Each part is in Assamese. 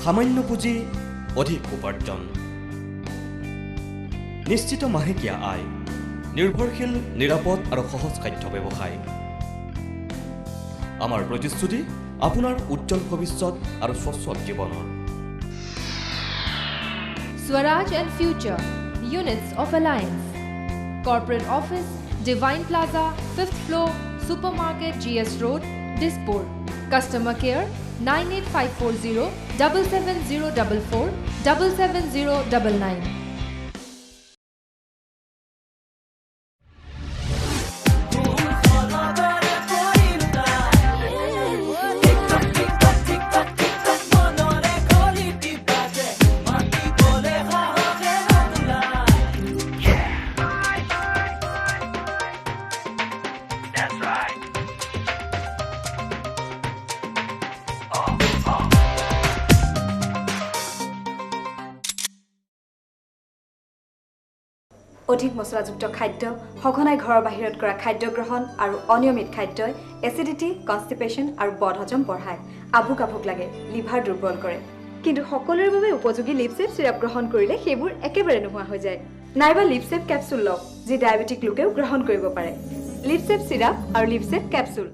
সামান্য পুঁজি, অধিক উপাৰ্জন, নিশ্চিত মাহেকীয়া আয়, নিৰ্ভৰশীল, নিৰাপদ আৰু সহজসাধ্য ব্যৱসায়। আমাৰ প্ৰতিশ্ৰুতি আপোনাৰ উজ্জ্বল ভৱিষ্যত আৰু স্বচ্ছল জীৱনৰ। Swaraj and Future, Units of Alliance. Corporate Office, Divine Plaza, 5th floor, Supermarket, GS Road, Dispur. Customer Care 98540 77044 77099. অধিক মছলাযুক্ত খাদ্য, সঘনাই ঘৰৰ বাহিৰত কৰা খাদ্য গ্ৰহণ আৰু অনিয়মিত খাদ্যই এচিডিটি, কনষ্টিপেশ্যন আৰু বদহজম বঢ়ায়। আভোক আভোক লাগে, লিভাৰ দুৰ্বল কৰে। কিন্তু সকলোৰে বাবে উপযোগী লিপছেভ চিৰাপ গ্ৰহণ কৰিলে সেইবোৰ একেবাৰে নোহোৱা হৈ যায়। নাইবা লিপছেভ কেপচুল লওক, যি ডায়েবেটিক লোকেও গ্ৰহণ কৰিব পাৰে। লিপছেভ চিৰাপ আৰু লিপছেভ কেপচুল।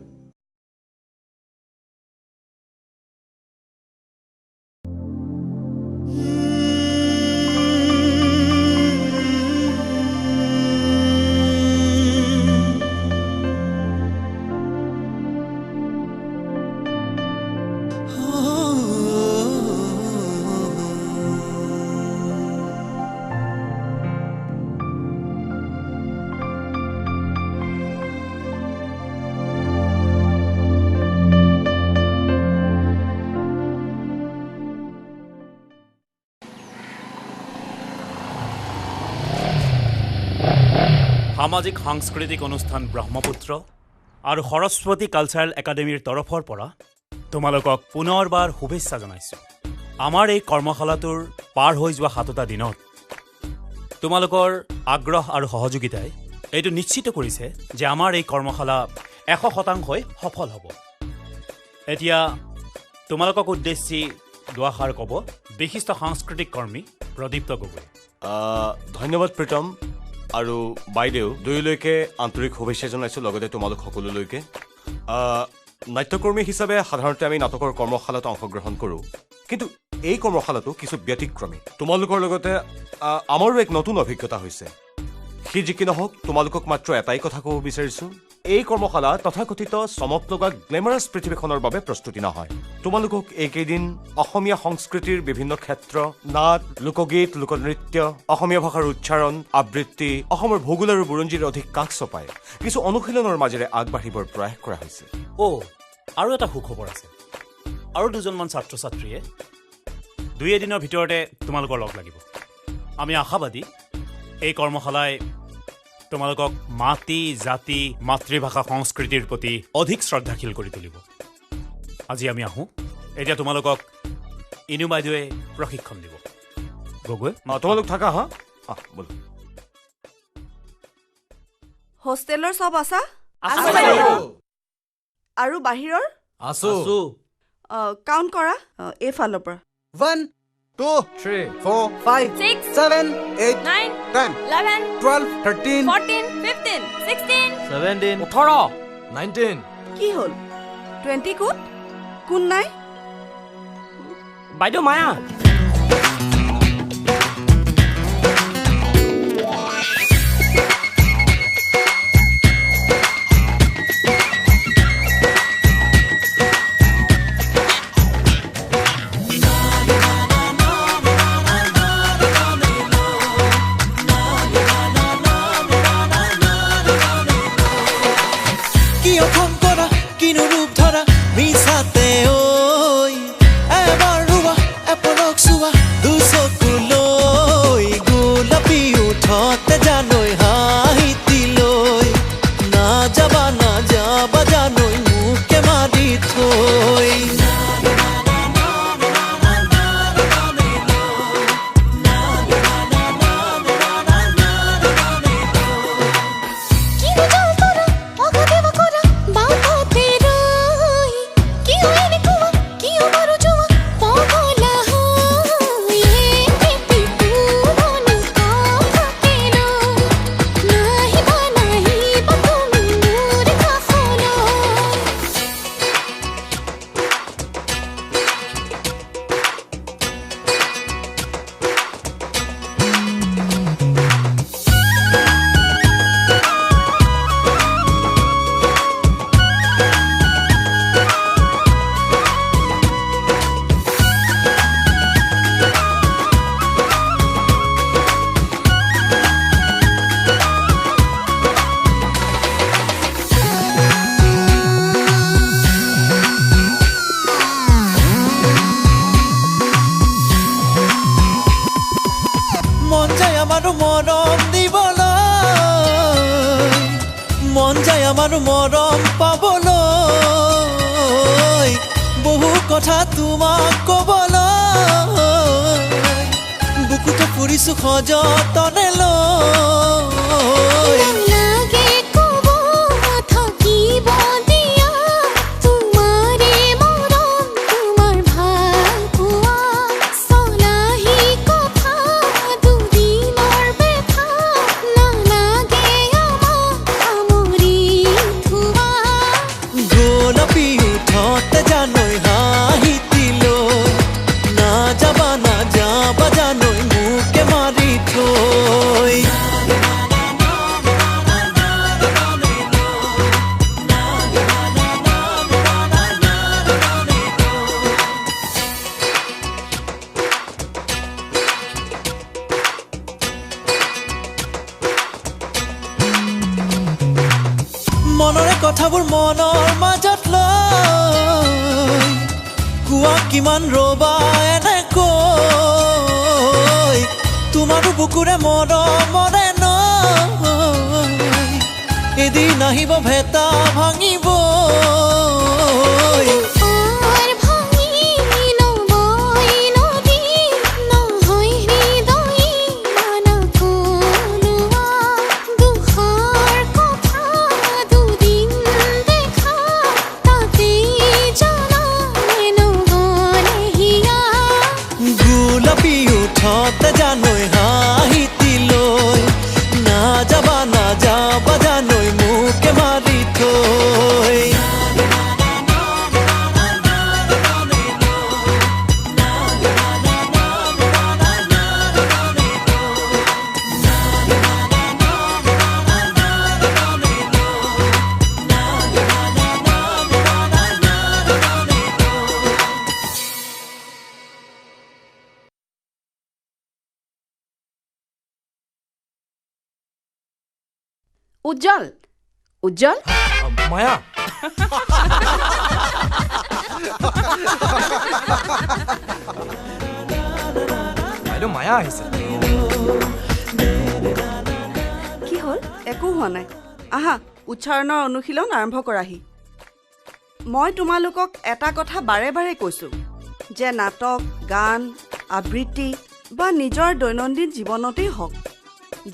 সামাজিক সাংস্কৃতিক অনুষ্ঠান ব্ৰহ্মপুত্ৰ আৰু সৰস্বতী কালচাৰেল একাডেমীৰ তৰফৰ পৰা তোমালোকক পুনৰবাৰ শুভেচ্ছা জনাইছোঁ। আমাৰ এই কৰ্মশালাটোৰ পাৰ হৈ যোৱা 7টা দিনত তোমালোকৰ আগ্ৰহ আৰু সহযোগিতাই এইটো নিশ্চিত কৰিছে যে আমাৰ এই কৰ্মশালা 100%ই সফল হ'ব। এতিয়া তোমালোকক উদ্দেশ্যি দুআষাৰ ক'ব বিশিষ্ট সাংস্কৃতিক কৰ্মী প্ৰদীপ্ত গগৈ। ধন্যবাদ প্ৰীতম আৰু বাইদেউ দুয়োলৈকে আন্তৰিক শুভেচ্ছা জনাইছোঁ, লগতে তোমালোক সকলোলৈকে। নাট্যকৰ্মী হিচাপে সাধাৰণতে আমি নাটকৰ কৰ্মশালাত অংশগ্ৰহণ কৰোঁ, কিন্তু এই কৰ্মশালাটো কিছু ব্যতিক্ৰমী। তোমালোকৰ লগতে আমাৰো এক নতুন অভিজ্ঞতা হৈছে। সি যি কি নহওক, তোমালোকক মাত্ৰ এটাই কথা ক'ব বিচাৰিছোঁ, এই কৰ্মশালা তথাকথিত চমক লগা গ্লেমাৰাছ পৃথিৱীখনৰ বাবে প্ৰস্তুতি নহয়। তোমালোকক এইকেইদিন অসমীয়া সংস্কৃতিৰ বিভিন্ন ক্ষেত্ৰ, নাট, লোকগীত, লোকনৃত্য, অসমীয়া ভাষাৰ উচ্চাৰণ, আবৃত্তি, অসমৰ ভূগোল আৰু বুৰঞ্জীৰ অধিক কাষ চপাই কিছু অনুশীলনৰ মাজেৰে আগবাঢ়িবৰ প্ৰয়াস কৰা হৈছে। অ', আৰু এটা সুখবৰ আছে। আৰু দুজনমান ছাত্ৰ ছাত্ৰীয়ে দুই এদিনৰ ভিতৰতে তোমালোকৰ লগ লাগিব। আমি আশাবাদী এই কৰ্মশালাই তোমালোকক মাটি, জাতি, মাতৃভাষা, সংস্কৃতিৰ প্ৰতি অধিক শ্ৰদ্ধাশীল কৰি তুলিব। আজি আমি আহোঁ, এতিয়া তোমালোকক ইনু বাইদেৱে প্ৰশিক্ষণ দিব। গগৈ, তোমালোক থাকা। হা, ব'ল। হোষ্টেলৰ চব আছা? আৰু বাহিৰৰ? আছো। কাউণ্ট কৰা এইফালৰ পৰা। 1 2 3 4 5 6 7 8 9 10 11 12 13 14 15 16 17 18 19। কি হ'ল? 20 ক'ত? কোন নাই? বাইদেউ মায়া। Ki কথা তোমাক ক'বলৈ বুকুতে ফুৰিছো সযতনে লৈ লাগে ক'ব থাকিব দিয়া তোমাৰে মৰম তোমাৰ ভাল পোৱা চলাহি কথা দুদিনৰ বেথা নালাগে আমাক সামৰি থোৱা গোলাপী উঠতে জানৈ হাঁহিটি লৈ নাযাবা নাযাবা জানৈ মোকে মাৰি থৈ মনৰে কথাবোৰ মনৰ মাজত লৈ কোৱা কিমান ৰবা এনেকৈ তোমাৰো বুকুৰে মৰমৰে নৈ এদিন আহিব ভেটা ভাঙিব পাৰ ভাঙি নবয় নদী নহয় হৃদয় মানা কোনোৱা দুখৰ কথা দুদিন দেখা তাতেই জানা নগলে হিয়া গোলাপী উঠতে জানৈ হাঁহিটি লৈ নাযাবা নাযাবা জানৈ মোকে মাৰি থৈ উজ্জ্বল, উজ্জ্বল, মায়া, বাইদেউ মায়া আহিছে। কি হ'ল? একো হোৱা নাই। আহা, উচ্চাৰণৰ অনুশীলন আৰম্ভ কৰাহি। মই তোমালোকক এটা কথা বাৰে বাৰে কৈছোঁ যে নাটক, গান, আবৃত্তি বা নিজৰ দৈনন্দিন জীৱনতেই হওক,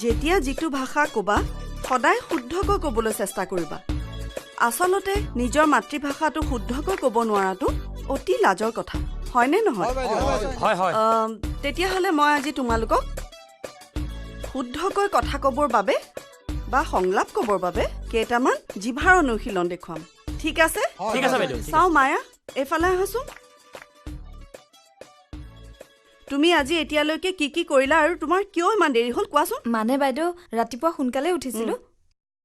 যেতিয়া যিটো ভাষা ক'বা সদায় শুদ্ধকৈ ক'বলৈ চেষ্টা কৰিবা। আচলতে নিজৰ মাতৃভাষাটো শুদ্ধকৈ ক'ব নোৱাৰাটো অতি লাজৰ কথা, হয়নে নহয়? হয় হয়। তেতিয়াহ'লে মই আজি তোমালোকক শুদ্ধকৈ কথা ক'বৰ বাবে বা সংলাপ ক'বৰ বাবে কেইটামান জিভাৰ অনুশীলন দেখুৱাম, ঠিক আছে? ঠিক আছে বাইদেউ, ঠিক। চাওঁ মায়া, এইফালে আহাচোন। তুমি আজি এতিয়ালৈকে কি কি কৰিলা আৰু তোমাৰ কিয় ইমান দেৰি হ'ল কোৱাচোন? মানে বাইদেউ, ৰাতিপুৱা সোনকালে উঠিছিলো,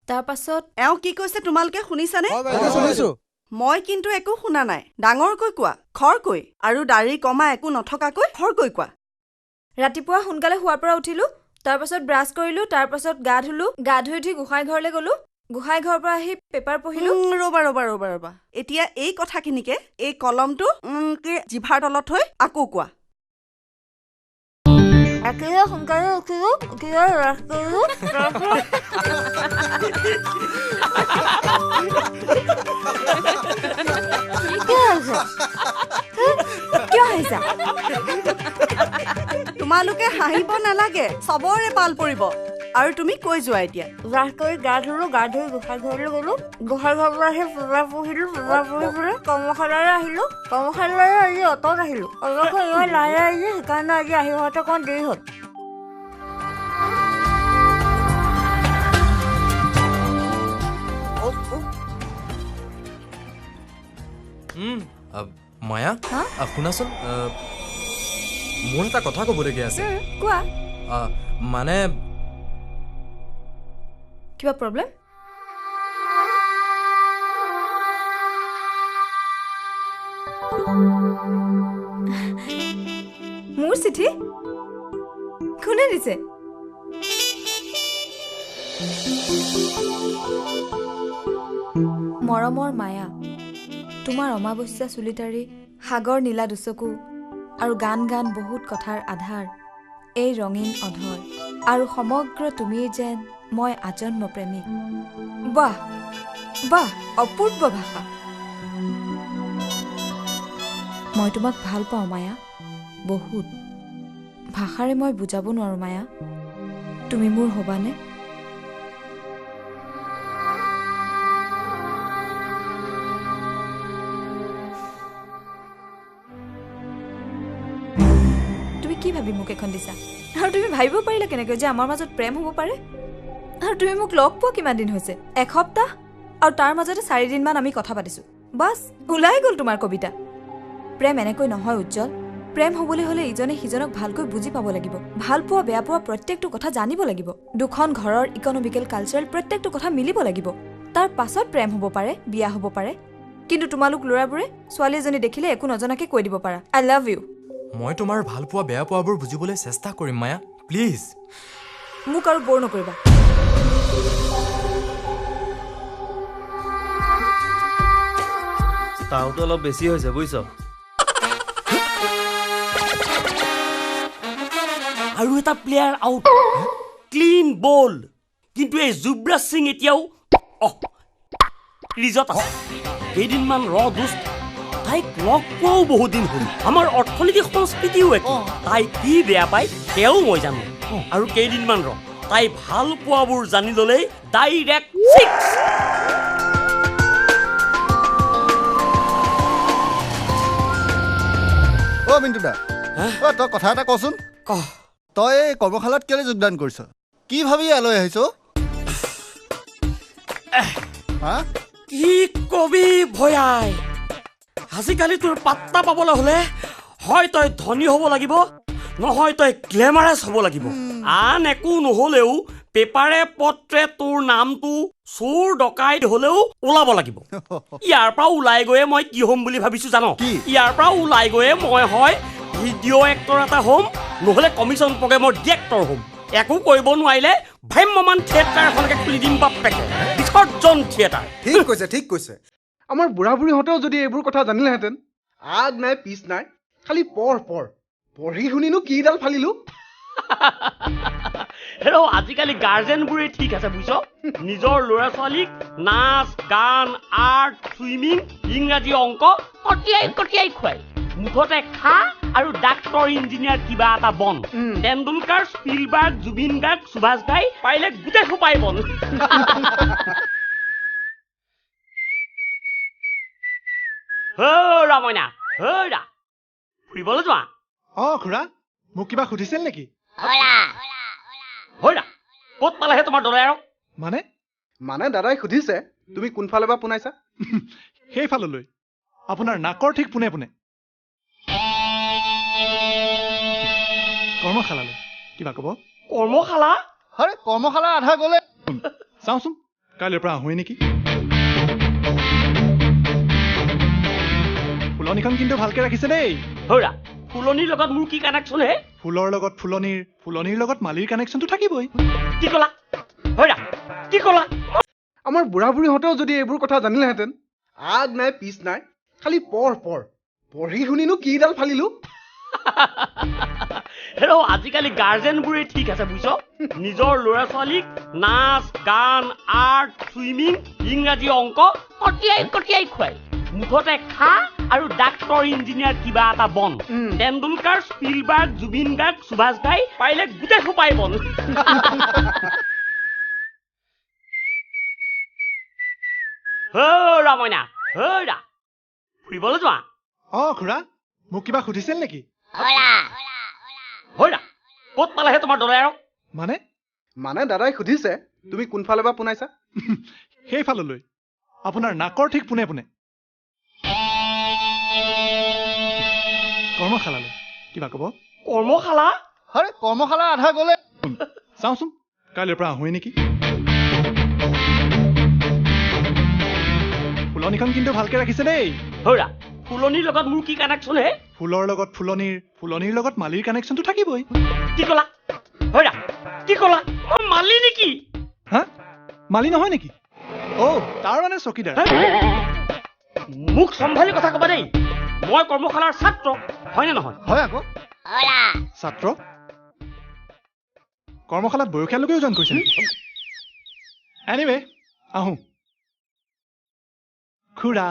তাৰ পাছত এওঁ কি কৈছে তোমালোকে শুনিছানে? শুনিছো। মই কিন্তু একো শুনা নাই। ডাঙৰকৈ কোৱা, খৰকৈ, আৰু দাড়ি কমা একো নথকাকৈ খৰকৈ কোৱা। ৰাতিপুৱা সোনকালে শোৱাৰ পৰা উঠিলো, তাৰ পাছত ব্ৰাছ কৰিলো, তাৰ পাছত গা ধুলো, গা ধুই উঠি গোসাঁই ঘৰলৈ গ'লো, গোসাঁই ঘৰৰ পৰা আহি পেপাৰ পঢ়িলো। ৰ'বা ৰ'বা ৰ'বা ৰ'বা, এতিয়া এই কথাখিনিকে এই কলমটো কে জিভাৰ তলত থৈ আকৌ কোৱা। ৰাতিপুৱা সোনকালে উঠিলো, উঠি ব্ৰাছ কৰিলো, কিয় হাঁহিছা? তোমালোকে হাঁহিব নালাগে, চবৰে পাল পৰিব। আৰু তুমি কৈ যোৱা এতিয়া। ব্ৰাছ কৰি গা ধুলো, গা ধুই গোসাঁই ঘৰলৈ গ'লো, গোসাঁই ঘৰৰ পৰা আহি পূজা পঢ়িলো, পূজা পঢ়ি পেলাই কৰ্মশালালৈ আহিলো, কৰ্মশালালৈ আজি অটত আহিলো, অট'খন ইমান লাহে আহিছে, সেইকাৰণে আজি আহি পাওঁতে অকণমান দেৰি হ'ল। মায়া, শুনাচোন, মোৰ এটা কথা ক'বলগীয়া আছে। কোৱা। মানে কিবা প্ৰব্লেম? মোৰ চিঠি কোনে দিছে? মৰমৰ মায়া, তোমাৰ অমাৱস্যা চুলিটাৰি, সাগৰ নীলা দুচকু আৰু গান গান বহুত কথাৰ আধাৰ এই ৰঙীন অধৰ আৰু সমগ্ৰ তুমি যেন মই আজন্ম প্ৰেমিক। বাহ বাহ, অপূৰ্ব ভাষা। মই তোমাক ভাল পাওঁ মায়া, বহুত। ভাষাৰে মই বুজাব নোৱাৰোঁ মায়া। তুমি মোৰ হ'বানে? তুমি কি ভাবি মোক এখন দিছা? আৰু তুমি ভাবিব পাৰিলা কেনেকৈ যে আমাৰ মাজত প্ৰেম হ'ব পাৰে? আৰু তুমি মোক লগ পোৱা কিমান দিন হৈছে? এসপ্তাহ, আৰু তাৰ মাজতে 4 দিনমান আমি কথা পাতিছোঁ, বাছ ওলাই গ'ল তোমাৰ কবিতা। প্ৰেম এনেকৈ নহয় উজ্জ্বল। প্ৰেম হ'বলৈ হ'লে ইজনে সিজনক ভালকৈ বুজি পাব লাগিব, ভাল পোৱা বেয়া পোৱা প্ৰত্যেকটো কথা জানিব লাগিব, দুখন ঘৰৰ ইকনমিকেল কালচাৰেল প্ৰত্যেকটো কথা মিলিব লাগিব, তাৰ পাছত প্ৰেম হ'ব পাৰে, বিয়া হ'ব পাৰে। কিন্তু তোমালোক ল'ৰাবোৰে ছোৱালী এজনী দেখিলে একো নজনাকে কৈ দিব পাৰা আই লাভ you. মই তোমাৰ ভাল পোৱা বেয়া পোৱাবোৰ বুজিবলৈ চেষ্টা কৰিম মায়া, প্লিজ। মোক আৰু ব'ৰ নকৰিবা। তাওটো অলপ বেছি হৈছে বুজিছ। আৰু এটা প্লেয়াৰ আউট, ক্লিন বল। কিন্তু এই যুৱৰাজ সিং এতিয়াও ক্ৰিজত আছে। কেইদিনমান ৰ দোস্ত, তাইক লগ পোৱাও বহুত দিন হ'ল। আমাৰ অৰ্থনৈতিক সংস্কৃতিও একে। তাই কি বেয়া পায় সেয়াও মই জানো। আৰু কেইদিনমান ৰ, তাই ভাল পোৱাবোৰ জানি ল'লেই ডাইৰেক্ট 6। অ' মিণ্টু দা, অ' তই কথা এটা কচোন, তই এই কৰ্মশালাত কেলৈ যোগদান কৰিছ? কি ভাবি ইয়ালৈ আহিছ? কি কবি ভয়াই, আজিকালি তোৰ পাত্তা পাবলৈ হ'লে হয় তই ধনী হ'ব লাগিব, নহয় তই গ্লেমাৰাছ হ'ব লাগিব। আন একো নহ'লেও পেপাৰে পত্ৰে তোৰ নামটো চোৰ ডকাইত হ'লেও ওলাব লাগিব। ইয়াৰ পৰা ওলাই গৈয়ে মই কি হ'ম বুলি ভাবিছো জান? ইয়াৰ পৰা ওলাই গৈয়ে মই হয় ভিডিঅ' এক্টৰ এটা হ'ম, নহ'লে কমিশ্যন প্ৰগ্ৰেমৰ ডিৰেক্টৰ হ'ম। একো কৰিব নোৱাৰিলে ভ্ৰাম্যমান থিয়েটাৰ এখনকে খুলি দিম বাপেকে, বিসৰ্জন থিয়েটাৰ। ঠিক কৈছে, ঠিক কৈছে। আমাৰ বুঢ়া বুঢ়ীহঁতেও যদি এইবোৰ কথা জানিলেহেঁতেন, আগ নাই পিছ নাই, খালি পঢ় পঢ়, পঢ়ি শুনিনো কিডাল ফালিলো। হেৰ' আজিকালি গাৰ্জেনবোৰে ঠিক আছে বুজিছ, নিজৰ ল'ৰা ছোৱালীক নাচ গান আৰ্ট চুইমিং ইংৰাজী অংক কটিয়াই কটিয়াই খুৱাই, মুঠতে খা আৰু ডাক্তৰ ইঞ্জিনিয়াৰ কিবা এটা বন। তেণ্ডুলকাৰ, স্পিলবাৰ্গ, জুবিন গাৰ্গ, সুভাষ ঘাই পাৰিলে গোটেই সোপাই বন। হৰা মইনা, হৰা, ফুৰিবলৈ যোৱা? অ খুৰা, মোক কিবা সুধিছিল নেকি? হৰা, ক'ত পালেহে তোমাৰ দদায়েৰক? মানে মানে দাদাই সুধিছে তুমি কোনফালে বা পোনাইছা? সেইফাললৈ, আপোনাৰ নাকৰ ঠিক পোনে পোনে। কৰ্মশালালৈ কিবা ক'ব? কৰ্মশালা? আৰে কৰ্মশালা আধা গ'লে। চাওঁচোন কাইলৈৰ পৰা আহোঁৱেই নেকি। ফুলনিখন কিন্তু ভালকে ৰাখিছে দেই। হৰা, ফুলনিৰ লগত মোৰ কি কানেকশ্যন হে? ফুলৰ লগত ফুলনিৰ, ফুলনিৰ লগত মালিৰ কানেকশ্যনটো থাকিবই। কি ক'লা? হৰা, কি ক'লা? আমাৰ বুঢ়া বুঢ়ীহঁতেও যদি এইবোৰ কথা জানিলেহেঁতেন, আগ নাই পিছ নাই, খালি পঢ় পঢ়, পঢ়ি শুনিনো কিডাল ফালিলো। হেৰ' আজিকালি গাৰ্জেনবোৰে ঠিক আছে বুজিছ, নিজৰ ল'ৰা ছোৱালীক নাচ গান আৰ্ট চুইমিং ইংৰাজী অংক কটিয়াই কটিয়াই খুৱাই, মুঠতে খা আৰু ডাক্তৰ ইঞ্জিনিয়াৰ কিবা এটা বন। তেণ্ডুলকাৰ, স্পিলবাৰ্গ, জুবিন গাৰ্গ, সুভাষ ঘাই পাৰিলে গোটেই সোপাই বন। হৰা মইনা, হৰা, ফুৰিবলৈ যোৱা? অ খুৰা, মোক কিবা সুধিছিল নেকি? হৰা, ক'ত পালেহে তোমাৰ দদায়েৰক? মানে মানে দাদাই সুধিছে তুমি কোনফালে বা পোনাইছা? সেইফাললৈ, আপোনাৰ নাকৰ ঠিক পোনে পোনে। কৰ্মশালালৈ কিবা ক'ব? কৰ্মশালা? আৰে কৰ্মশালা আধা গ'লে। চাওঁচোন কাইলৈৰ পৰা আহোঁৱেই নেকি। ফুলনিখন কিন্তু ভালকে ৰাখিছে দেই। হৰা, ফুলনিৰ লগত মোৰ কি কানেকশ্যন হে? ফুলৰ লগত ফুলনিৰ, ফুলনিৰ লগত মালিৰ কানেকশ্যনটো থাকিবই। কি ক'লা? হৰা, কি ক'লা? মই মালি নেকি? হা, মালি নহয় নেকি? অ' তাৰ মানে চকীদাৰ। মোক চম্ভালি কথা ক'বা দেই, মই কৰ্মশালাৰ ছাত্ৰ হয়নে নহয়? হয় আকৌ। ছাত্ৰ? কৰ্মশালাত বয়সীয়াল লোকেও জইন কৰিছে নেকি? এনিৱে, আহোঁ খুৰা।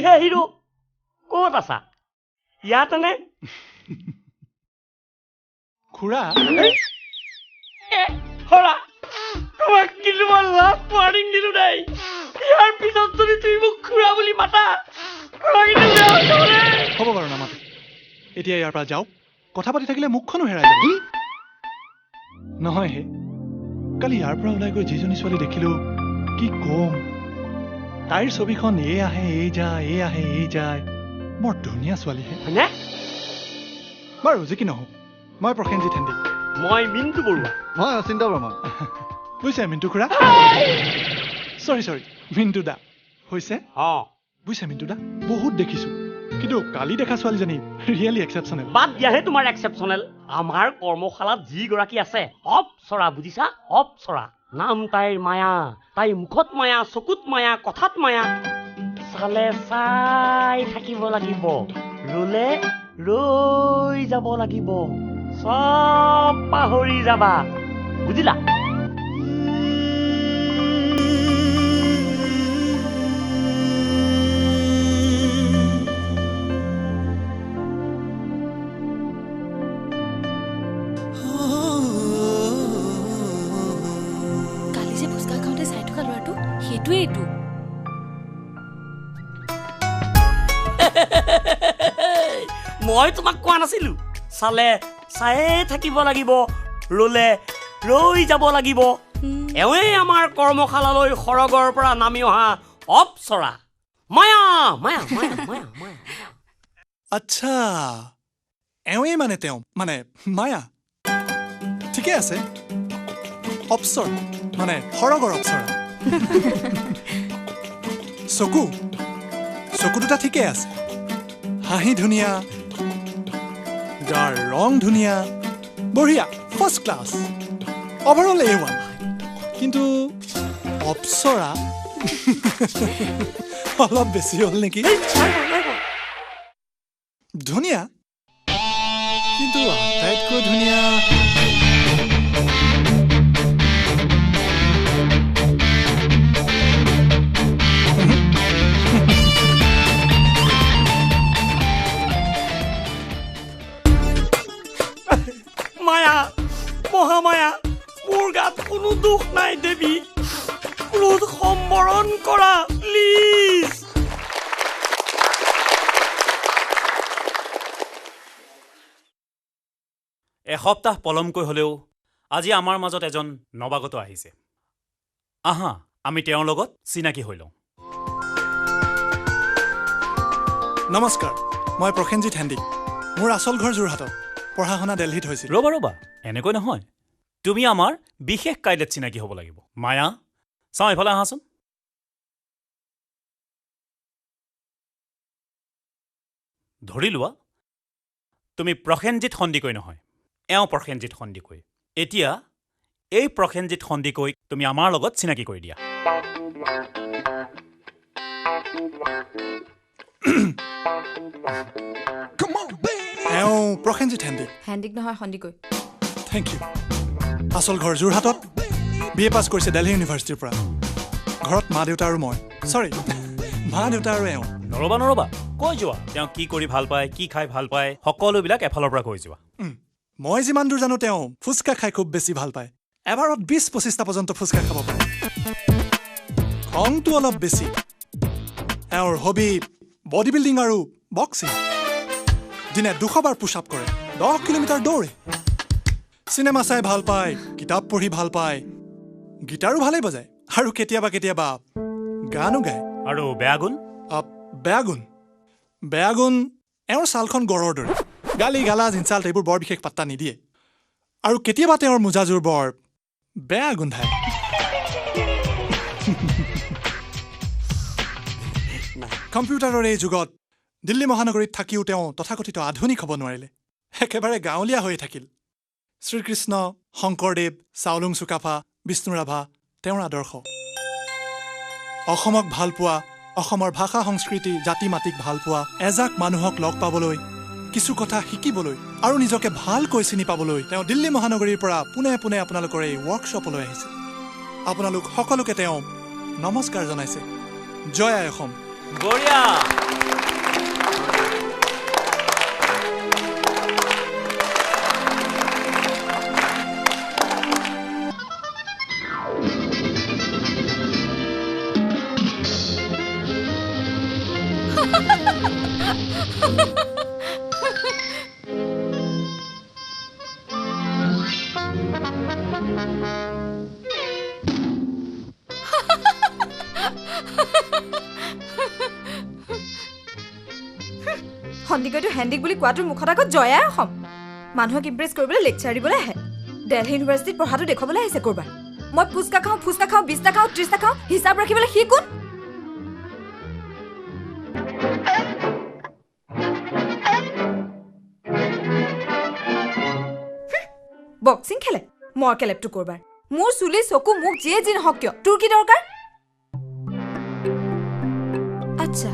হে হিৰো, ক'ত আছা? ইয়াতে নে? খুৰা হৰা, তোমাক কিন্তু মই লাষ্ট ৱাৰ্ণিং দিলো দেই। ইয়াৰ পিছত যদি তুমি মোক খুৰা বুলি মাতা, হ'ব বাৰু নামাতো। এতিয়া ইয়াৰ পৰা যাওক, কথা পাতি থাকিলে মুখখনো হেৰাই যাব। নহয় হে, কালি ইয়াৰ পৰা ওলাই গৈ যিজনী ছোৱালী দেখিলো, কি কম, তাইৰ ছবিখন এই আহে এই যায়, এই আহে এই যায়। বৰ ধুনীয়া ছোৱালী হে। হয়নে? বাৰু যি কি নহওক, মই প্ৰসেনজিৎ হেন্দিক। মই মিণ্টু বৰুৱা। মই অচিন্ত বৰ্মন। বুজিছে মিণ্টু খুৰা, চৰি চৰি, মিণ্টু দা হৈছে। অঁ বুজিছে মিণ্টু দা, বহুত দেখিছো, কিন্তু কালি দেখা ছোৱালীজনী ৰিয়েলি এক্সেপশ্যনেল। বাদ দিয়াহে তোমাৰ এক্সেপশ্যনেল। আমাৰ কৰ্মশালাত যিগৰাকী আছে, অপ্সৰা, বুজিছা, অপ্সৰা। নাম তাইৰ মায়া, তাইৰ মুখত মায়া, চকুত মায়া, কথাত মায়া। চালে চাই থাকিব লাগিব, ৰলে ৰৈ যাব লাগিব, চব পাহৰি যাবা, বুজিলা? কালি যে ফুচকা খাওঁতে চাই থকা ল'ৰাটো, সেইটোৱেই এইটো। মই তোমাক কোৱা নাছিলো, চালে চায়ে থাকিব লাগিব, ৰলে ৰৈ যাব লাগিব। এওঁৱেই আমাৰ কৰ্মশালালৈ সৰগৰ পৰা নামি অহা অপ্সৰা মায়া। মায়া মায়া মায়া মায়া। আচ্ছা, এওঁৱেই মানে তেওঁ, মানে মায়া। ঠিকে আছে, অপ্সৰা মানে সৰগৰ অপ্সৰা। চকু, চকু দুটা ঠিকে আছে, হাঁহি ধুনীয়া, গাৰ ৰং ধুনীয়া, বঢ়িয়া, ফাৰ্ষ্ট ক্লাছ, অভাৰঅল A1। কিন্তু অপ্সৰা অলপ বেছি হ'ল নেকি? ধুনীয়া, কিন্তু আটাইতকৈ ধুনীয়া মায়া, মহামায়া, মোৰ গাত কোনো দোষ নাই দেৱী, ক্ৰোধ সম্বৰণ কৰা প্লিজ। এসপ্তাহ পলমকৈ হ'লেও আজি আমাৰ মাজত এজন নৱাগত আহিছে। আহা, আমি তেওঁৰ লগত চিনাকি হৈ লওঁ। নমস্কাৰ, মই প্ৰসেনজিৎ হেন্দিক। মোৰ আচল ঘৰ যোৰহাটত, পঢ়া শুনা দিল্লীত হৈছিল। ৰ'বা ৰ'বা, এনেকৈ নহয়, তুমি আমাৰ বিশেষ কাইদাত চিনাকি হ'ব লাগিব। মায়া, চাওঁ এইফালে আহাচোন। ধৰি লোৱা তুমি প্ৰসেনজিৎ সন্দিকৈ নহয়, এওঁ প্ৰসেনজিৎ সন্দিকৈ। এতিয়া এই প্ৰসেনজিৎ সন্দিকৈক তুমি আমাৰ লগত চিনাকি কৰি দিয়া। এওঁ প্ৰসেনজিৎ হেন্দিক। হেন্দিক নহয়, সন্দিকৈ। Thank you. আচল ঘৰ যোৰহাটত, বি এ পাছ কৰিছে দিল্লী ইউনিভাৰ্চিটিৰ পৰা। ঘৰত মা দেউতা আৰু মই, চৰি, মা দেউতা আৰু এওঁ। নৰবা নৰবা, কৈ যোৱা তেওঁ কি কৰি ভাল পায়, কি খাই ভাল পায়, সকলোবিলাক এফালৰ পৰা কৈ যোৱা। মই যিমান দূৰ জানো তেওঁ ফুচকা খাই খুব বেছি ভাল পায়। এবাৰত 20-25টা পৰ্যন্ত ফুচকা খাব পাৰে। খংটো অলপ বেছি। এওঁৰ হবি বডি বিল্ডিং আৰু বক্সিং। দিনে 200 বাৰ পুছ আপ কৰে, 10 কিলোমিটাৰ দৌৰে। চিনেমা চাই ভাল পায়, কিতাপ পঢ়ি ভাল পায়, গীটাৰো ভালেই বজায়, আৰু কেতিয়াবা কেতিয়াবা গানো গায়। আৰু বেয়া গুণ? বেয়া গুণ, বেয়া গুণ এওঁৰ ছালখন গড়ৰ দৰে, গালি গালাজ ইনচাল্ট এইবোৰ বৰ বিশেষ পাত্তা নিদিয়ে। আৰু কেতিয়াবা তেওঁৰ মোজাযোৰ বৰ বেয়া গোন্ধায়। কম্পিউটাৰৰ এই যুগত দিল্লী মহানগৰীত থাকিও তেওঁ তথাকথিত আধুনিক হ'ব নোৱাৰিলে, একেবাৰে গাঁৱলীয়া হৈ থাকিল। শ্ৰীকৃষ্ণ, শংকৰদেৱ, চাওলুং চুকাফা, বিষ্ণু ৰাভা তেওঁৰ আদৰ্শ। অসমক ভালপোৱা, অসমৰ ভাষা সংস্কৃতি জাতি মাটিক ভালপোৱা এজাক মানুহক লগ পাবলৈ, কিছু কথা শিকিবলৈ আৰু নিজকে ভালকৈ চিনি পাবলৈ তেওঁ দিল্লী মহানগৰীৰ পৰা পোনে পোনে আপোনালোকৰ এই ৱৰ্কশ্বপলৈ আহিছে। আপোনালোক সকলোকে তেওঁ নমস্কাৰ জনাইছে। জয় আই অসম। বঢ়িয়া। সন্দিকৈটো হেণ্ডিক বুলি কোৱাটোৰ মুখত আগত জয়াই অসম। মানুহক ইমপ্ৰেছ কৰিবলৈ লেকচাৰ দিবলৈ আহে। দেলহি ইউনিভাৰ্চিটিত পঢ়াটো দেখুৱাবলৈ আহিছে ক'ৰবাত। মই ফুচকা খাওঁ, ফুচকা খাওঁ, 20টা খাওঁ, 30টা খাওঁ, হিচাপ ৰাখিবলৈ সি কোন? বক্সিং খেলে মৰ কেলেপটো ক'ৰবাৰ। মোৰ চুলি চকু মুখ যিয়ে যি নহওক কিয়, তোৰ কি দৰকাৰ? আচ্ছা,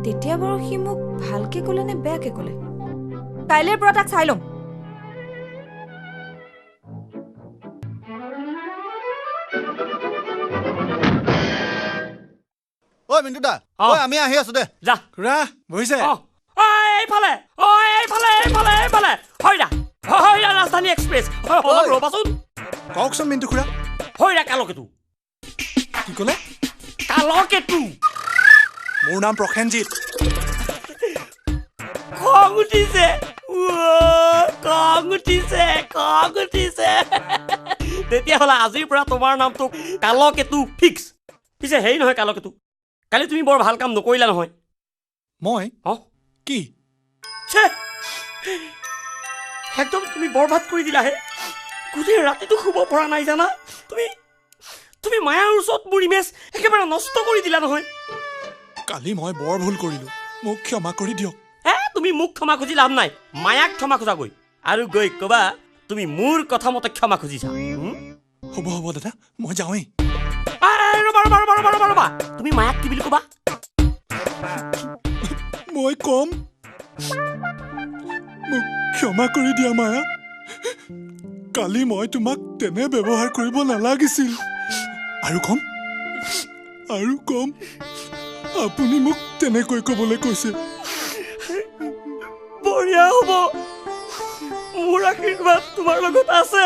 তেতিয়া বাৰু সি মোক ভালকে ক'লে নে বেয়াকে ক'লে? কাইলৈৰ পৰা তাক চাই ল'ম। ঐ মিণ্টু দা, ঐ আমি আহি আছো দে। যা খুৰা, বহিছে। এইফালে, ঐ এইফালে, এইফালে, এইফালে। হয়ৰা হয়ৰা, ৰাজধানী এক্সপ্ৰেছ। অলপ ৰ'বাচোন। কওকচোন মিণ্টু খুৰা। হয়ৰা কালকেতু। কি ক'লে? কালকেতু। মোৰ নাম প্ৰসেনজিৎ। খং উঠিছে, খং উঠিছে, খং উঠিছে। তেতিয়াহ'লে আজিৰ পৰা তোমাৰ নামটো কালকেতু ফিক্স। পিছে হেৰি নহয় কালকেতু, কালি তুমি বৰ ভাল কাম নকৰিলা নহয়। মই? অঁ। কি? একদম তুমি বৰবাদ কৰি দিলাহে। গোটেই ৰাতিটো শুব পৰা নাই জানা। তুমি তুমি মায়াৰ ওচৰত মোৰ ইমেজ একেবাৰে নষ্ট কৰি দিলা নহয়। কালি মই বৰ ভুল কৰিলোঁ, মোক ক্ষমা কৰি দিয়ক। হে, তুমি মোক ক্ষমা খুজি লাভ নাই, মায়াক ক্ষমা খোজাগৈ আৰু গৈ ক'বা তুমি মোৰ কথা মতে ক্ষমা খুজিছা। হ'ব হ'ব দাদা, মই যাওঁৱেই। ৰ'বা ৰ'বা ৰ'বা ৰ'বা ৰ'বা ৰ'বা, তুমি মায়াক কি বুলি ক'বা? মই ক'ম, মোক ক্ষমা কৰি দিয়া মায়া, কালি মই তোমাক তেনে ব্যৱহাৰ কৰিব নালাগিছিল। আৰু ক'ম, আৰু ক'ম, আপুনি মোক তেনেকৈ ক'বলৈ কৈছে। বঢ়িয়া হ'ব, মোৰ আশীৰ্বাদ তোমাৰ লগত আছে।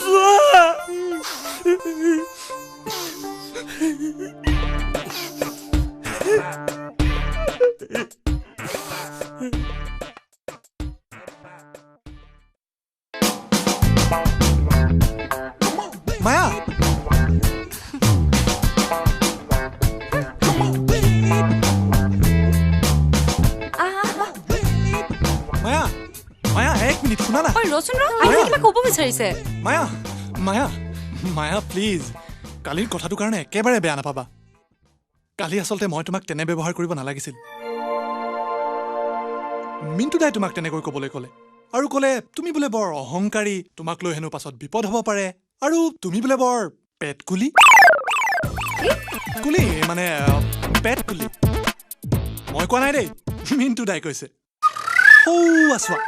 যোৱা। মায়া, মায়া, মায়া, এক মিনিট শুনা না। ৰচোন ৰ, আহিছে কিবা ক'ব বিচাৰিছে। মায়া, মায়া, মায়া প্লিজ, কালিৰ কথাটোৰ কাৰণে একেবাৰে বেয়া নাপাবা। কালি আচলতে মই তোমাক তেনে ব্যৱহাৰ কৰিব নালাগিছিল। মিণ্টু দাই তোমাক তেনেকৈ ক'বলৈ ক'লে আৰু ক'লে তুমি বোলে বৰ অহংকাৰী, তোমাক লৈ হেনো পাছত বিপদ হ'ব পাৰে, আৰু তুমি বোলে বৰ পেট কুলি। কুলি মানে পেট কুলি। মই কোৱা নাই দেই, মিণ্টু দাই কৈছে। সৌৱা চোৱা।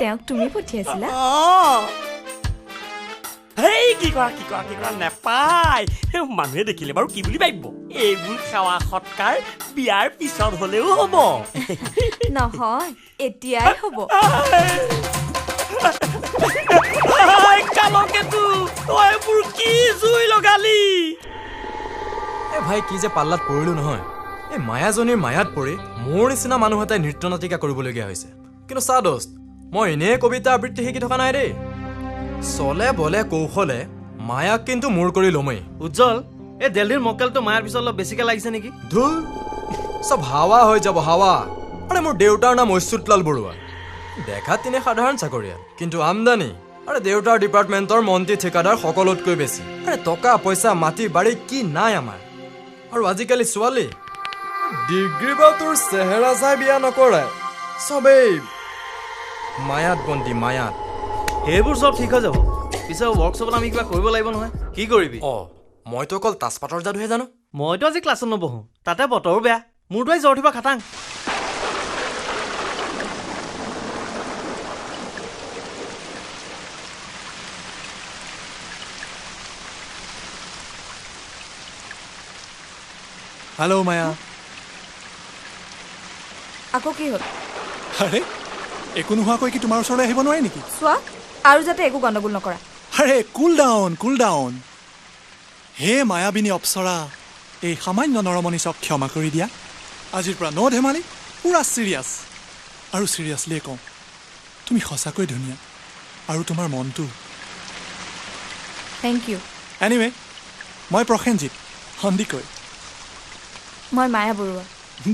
তেওঁক তুমি পঠিয়াইছিলা? হেই, কি কৰা কি কৰা কি কৰা, নেপায়। মানুহে দেখিলে বাৰু কি বুলি ভাবিব? এইবোৰ সেৱা সৎকাৰ বিয়াৰ পিছত হ'লেও হ'ব। নহয়, এতিয়াই হ'ব। কালকেতু, তই এইবোৰ কি জুই লগালি? এ ভাই, কি যে পাল্লাত পৰিলো নহয়। এই মায়াজনীৰ মায়াত পৰি মোৰ নিচিনা মানুহ এটাই নৃত্য নাটিকা কৰিবলগীয়া হৈছে। কিন্তু চা দোস্ত, মই এনেই কবিতা আবৃত্তি শিকি থকা নাই দেই। চলে বলে কৌশলে মায়াক কিন্তু মোৰ কৰি ল'মেই। উজ্জ্বল, এই দেলহিৰ মক্কেলটো মায়াৰ পিছত অলপ বেছিকৈ লাগিছে নেকি? ধুৰ, চব হাৱা হৈ যাব হাৱা। আৰে মোৰ দেউতাৰ নাম ঐশ্বতলাল বৰুৱা, দেখাত তিনি সাধাৰণ চাকৰিয়াল, কিন্তু আমদানি আৰে দেউতাৰ ডিপাৰ্টমেণ্টৰ মন্ত্ৰী ঠিকাদাৰ সকলোতকৈ বেছি। আৰে টকা পইচা মাটি বাৰী কি নাই আমাৰ। আৰু আজিকালি ছোৱালী ডিগ্ৰী বা তোৰ চেহেৰা চাই বিয়া নকৰে, চবেই মায়াত বন্দী মায়াত। সেইবোৰ চব ঠিক হৈ যাব। পিছে ৱৰ্কশ্বপত আমি কিবা কৰিব লাগিব নহয়। কি কৰিবি? অঁ, মইতো অকল তাজপাতৰ যাদুহে জানো। মইতো আজি ক্লাছত নবহোঁ, তাতে বতৰো বেয়া, মোৰতো আজি জ্বৰ উঠিব খাটাং। হেল্ল' মায়া। আকৌ কি হ'ল? আৰে একো নোহোৱাকৈ কি তোমাৰ ওচৰলৈ আহিব নোৱাৰি নেকি? চোৱা, আৰু যাতে একো গণ্ডগোল নকৰা। আৰে কুল ডাউন, কুল ডাউন। হে মায়াবিনী অপ্সৰা, এই সামান্য নৰমনিচক ক্ষমা কৰি দিয়া। আজিৰ পৰা ন ধেমালি, পূৰা চিৰিয়াছ। আৰু চিৰিয়াছলিয়ে কওঁ, তুমি সঁচাকৈ ধুনীয়া আৰু তোমাৰ মনটো। Thank you. Anyway, মই প্ৰসেনজিৎ সন্দিকৈ। মই মায়া বৰুৱা।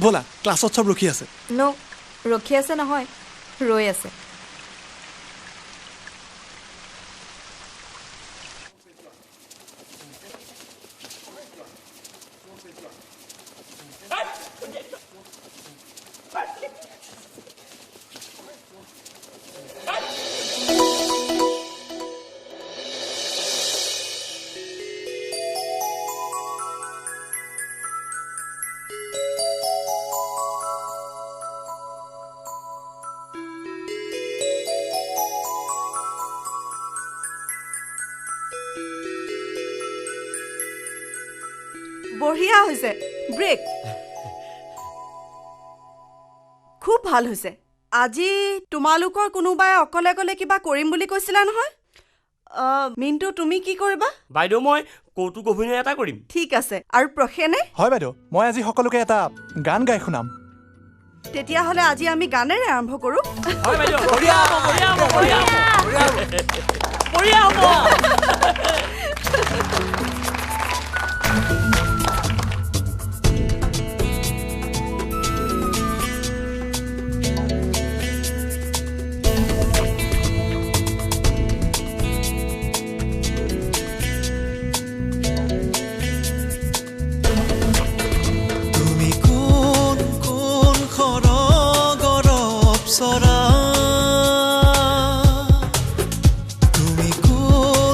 ব'লা, ক্লাছত চব ৰখি আছে। ন' ৰখি আছে নহয়, ৰৈ আছে। বঢ়িয়া হৈছে, ব্ৰেক খুব ভাল হৈছে। আজি তোমালোকৰ কোনোবাই অকলে অকলে কিবা কৰিম বুলি কৈছিলা নহয়? মিণ্টু, তুমি কি কৰিবা? বাইদেউ, মই কৌতুক অভিনয় এটা কৰিম। ঠিক আছে। আৰু প্ৰসেনে? হয় বাইদেউ, মই আজি সকলোকে এটা গান গাই শুনাম। তেতিয়াহ'লে আজি আমি গানেৰে আৰম্ভ কৰোঁ। হয় বাইদেউ, বঢ়িয়া হ'ব, বঢ়িয়া হ'ব, বঢ়িয়া হ'ব, বঢ়িয়া হ'ব। তুমি কোন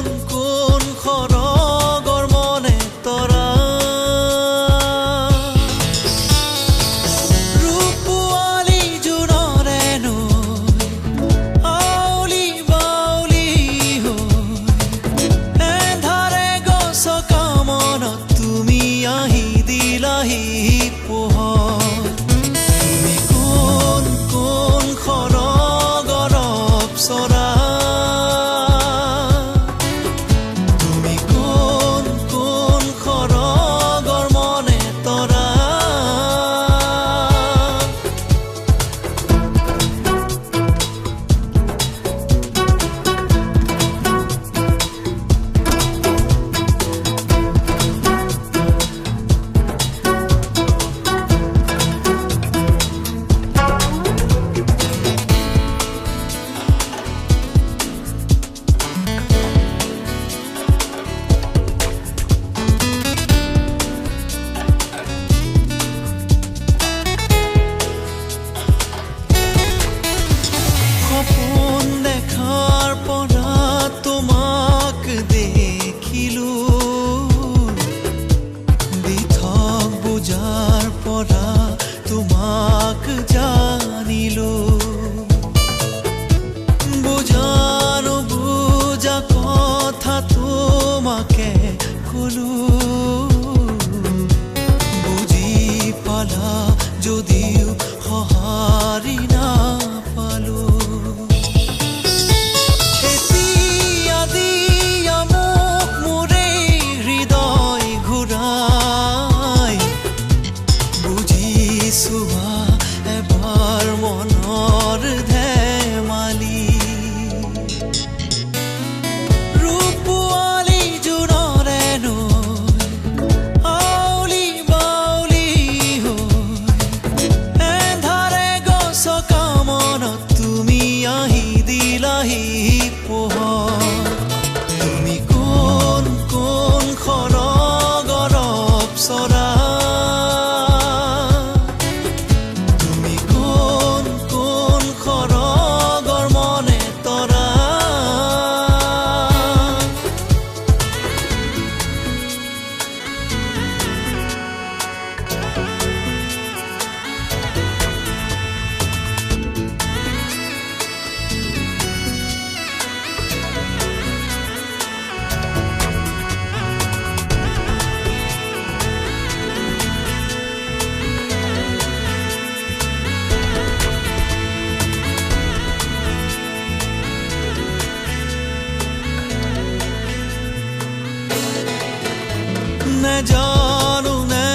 জানো নে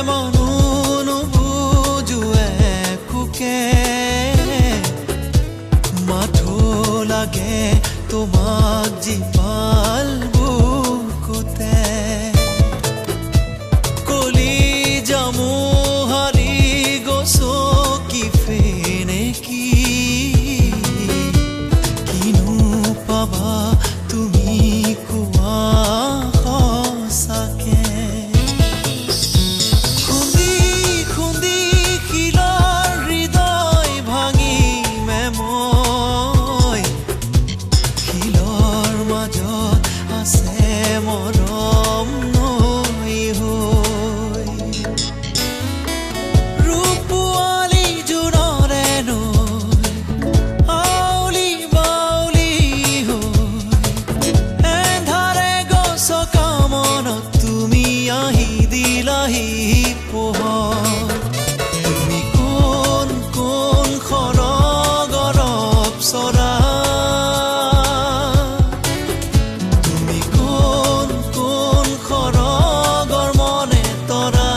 মনো নুবুজো একোকে, মাথো লাগে তোমাক জীপাল বুকুতে। কলিজা মোহাৰি গছকি ফেনেকি, কিনো পাবা তুমি কোৱা সঁচাকে। খুন্দি খুন্দি শিলৰ হৃদয় ভাঙিমে মই, শিলৰ মাজত আছে মৰম নৈ হৈ। ৰূপোৱালী জোনৰে নৈ আউলি বাউলি হৈ, এন্ধাৰে গছকা মনত তুমি আহি দিলাহি পোহৰ। তুমি কোন কোন সৰগৰ অপ্সৰা, তুমি কোন কোন সৰগৰ মনে তৰা।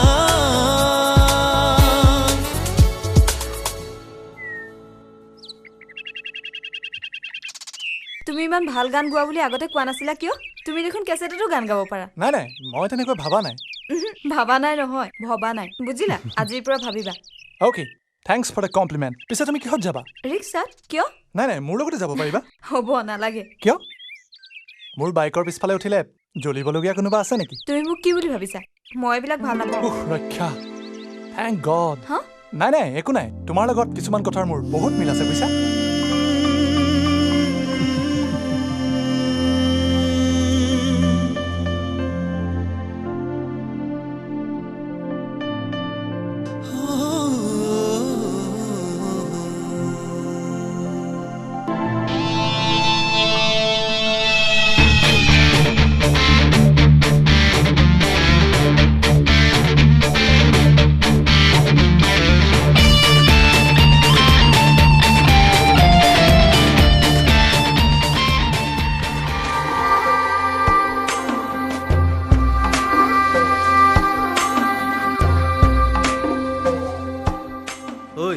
তুমি ইমান ভাল গান গোৱা বুলি আগতে কোৱা নাছিলা কিয়? তুমি দেখোন কেছেটতো গান গাব পাৰা। নাই নাই, মই তেনেকৈ ভাবা নাই। উহু, ভাবা নাই নহয়, ভবা নাই, বুজিলা? আজিৰ পৰা ভাবিবা। Okay, thanks for the compliment. পিছে তুমি কিহত যাবা? ৰিক্সাত। কিয়? নাই নাই, মোৰ লগতে যাব পাৰিবা। হ'ব, নালাগে। কিয়? মোৰ বাইকৰ পিছফালে উঠিলে জ্বলিবলগীয়া কোনোবা আছে নেকি? তুমি মোক কি বুলি ভাবিছা? মই এইবিলাক ভাল নাপাওঁ। উফ, ৰক্ষা, thank god. হা? নাই নাই, একো নাই। তোমাৰ লগত কিছুমান কথাৰ মোৰ বহুত মিল আছে বুজিছা। ঐ,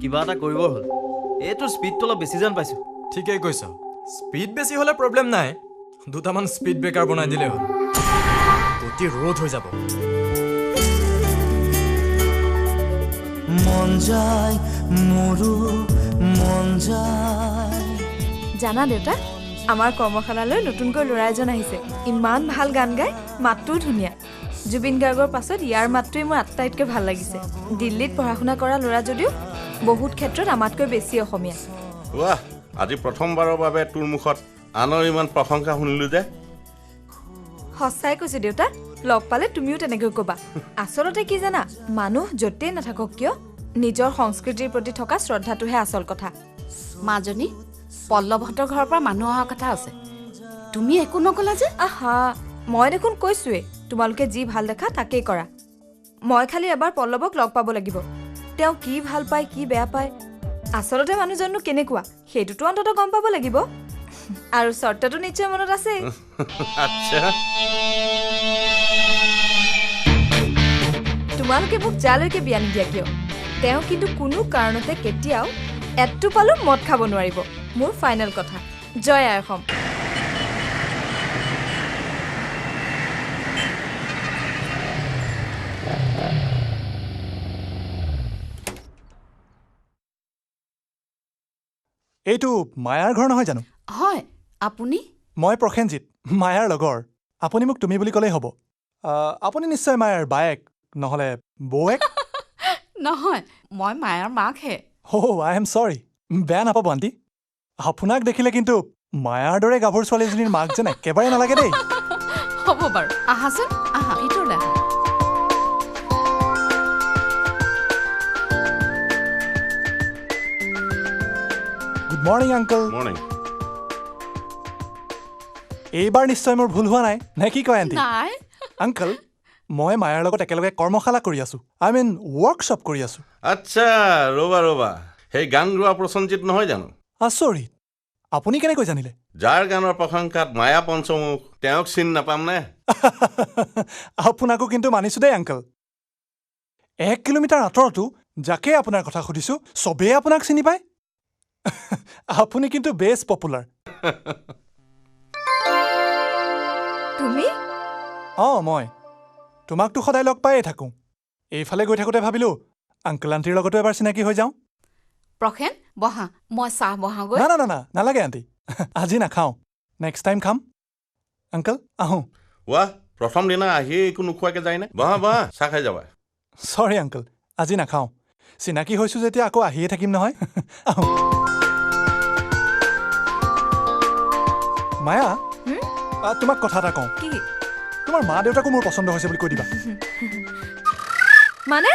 কিবা এটা কৰিবৰ হ'ল। এইটোৰ স্পীডটো অলপ বেছি যেন পাইছোঁ। ঠিকেই কৈছ, স্পীড বেছি হ'লে প্ৰব্লেম নাই, দুটামান স্পীড ব্ৰেকাৰ বনাই দিলেই হ'ল, গতি ৰোধ হৈ যাব। মন যায় মোৰো মন যায়। জানা দেউতা, আমাৰ কৰ্মশালালৈ নতুনকৈ ল'ৰা এজন আহিছে। ইমান ভাল গান গায়, মাতটোও ধুনীয়া। জুবিন গাৰ্গৰ পাছত ইয়াৰ মাতটোৱে মোৰ আটাইতকৈ ভাল লাগিছে। দিল্লীত পঢ়া শুনা কৰা ল'ৰা যদিও বহুত ক্ষেত্ৰত আমাতকৈ বেছি অসমীয়া। ৱাহ, আজি প্ৰথমবাৰৰ বাবে তোৰ মুখত আনৰ ইমান প্ৰশংসা শুনিলো যে। সঁচাই কৈছো দেউতা, লগ পালে তুমিও তেনেকৈ ক'বা। আচলতে কি জানা, মানুহ য'তেই নাথাকক কিয় নিজৰ সংস্কৃতিৰ প্ৰতি থকা শ্ৰদ্ধাটোহে আচল কথা। মাজনী, পল্লৱহঁতৰ ঘৰৰ পৰা মানুহ অহা কথা আছে, তুমি একো নকলা যে? আহা, মই দেখোন কৈছোৱেই, তোমালোকে যি ভাল দেখা তাকেই কৰা। মই খালি এবাৰ পল্লৱক লগ পাব লাগিব। তেওঁ কি ভাল পায় কি বেয়া পায়, আচলতে মানুহজননো কেনেকুৱা সেইটোতো অন্ততঃ গম পাব লাগিব। আৰু চৰ্তটো নিশ্চয় মনত আছে। আচ্ছা, তোমালোকে মোক যালৈকে বিয়া নিদিয়া কিয়, তেওঁ কিন্তু কোনো কাৰণতে কেতিয়াও এটোপালো মদ খাব নোৱাৰিব। মোৰ ফাইনেল কথা। জয় আই অসম। এইটো মায়াৰ ঘৰ নহয় জানো? হয়, আপুনি? মই প্ৰসেনজিৎ, মায়াৰ লগৰ। আপুনি মোক তুমি বুলি ক'লেই হ'ব। আপুনি নিশ্চয় মায়াৰ বায়েক নহ'লে বৌৱেক? নহয়, মই মায়াৰ মাকহে। অ', I am চৰি, বেয়া নাপাব আণ্টি। আপোনাক দেখিলে কিন্তু মায়াৰ দৰে গাভৰু ছোৱালীজনীৰ মাক যেন একেবাৰে নালাগে দেই। হ'ব বাৰু, আহাচোন, আহা ভিতৰলৈ আহা। Good morning uncle. Morning. এইবাৰ নিশ্চয় মোৰ ভুল হোৱা নাই নে কি কয় আণ্টি? নাই আংকল, মই মায়াৰ লগত একেলগে কৰ্মশালা কৰি আছোঁ, I mean workshop কৰি আছোঁ। আচ্ছা, ৰ'বা ৰ'বা, সেই গান গোৱা প্ৰসেনজিৎ নহয় জানো? আচৰিত, আপুনি কেনেকৈ জানিলে? যাৰ গানৰ প্ৰশংসাত মায়া পঞ্চমুখ, তেওঁক চিনি নাপামনে? আপোনাকো কিন্তু মানিছো দেই আংকল। 1 কিলোমিটাৰ আঁতৰতো যাকে আপোনাৰ কথা সুধিছো চবেই আপোনাক চিনি পায়। আপুনি কিন্তু বেছ পপুলাৰ। তুমি? অঁ, মই তোমাকতো সদায় লগ পায়ে থাকোঁ। এইফালে গৈ থাকোঁতে ভাবিলোঁ আংকল আণ্টিৰ লগতো এবাৰ চিনাকি হৈ যাওঁ। প্ৰসেন, বহা, মই চাহ বহাওঁগৈ। না না না নালাগে আণ্টি, আজি নাখাওঁ, নেক্সট টাইম খাম। আংকল আহোঁ। ৱাহ, প্ৰথম দিনা আহিয়ে একো নোখোৱাকৈ যায়নে? বহা বহা, চাহ খাই যাবা। চৰি আংকল, আজি নাখাওঁ। চিনাকি হৈছোঁ যেতিয়া আকৌ আহিয়ে থাকিম নহয়। আহোঁ। মায়া, তোমাক কথা এটা কওঁ। কি? তোমাৰ মা দেউতাকো মোৰ পচন্দ হৈছে বুলি কৈ দিবা। মানে?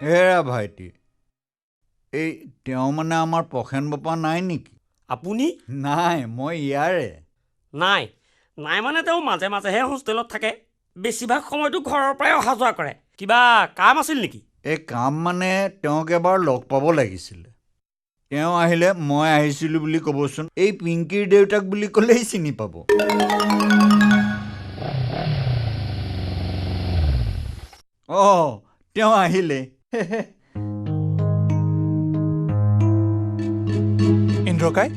হেৰা ভাইটি, এই তেওঁ মানে আমাৰ প্ৰসেন বাপা নাই নেকি? আপুনি? নাই, মই ইয়াৰে। নাই নাই, মানে তেওঁ মাজে মাজেহে হোষ্টেলত থাকে, বেছিভাগ সময়তো ঘৰৰ পৰাই অহা যোৱা কৰে। কিবা কাম আছিল নেকি? এই কাম মানে তেওঁক এবাৰ লগ পাব লাগিছিলে। তেওঁ আহিলে মই আহিছিলোঁ বুলি ক'বচোন। এই পিংকীৰ দেউতাক বুলি ক'লেই চিনি পাব। অঁ, তেওঁ আহিলে। ইন্দ্ৰকাই,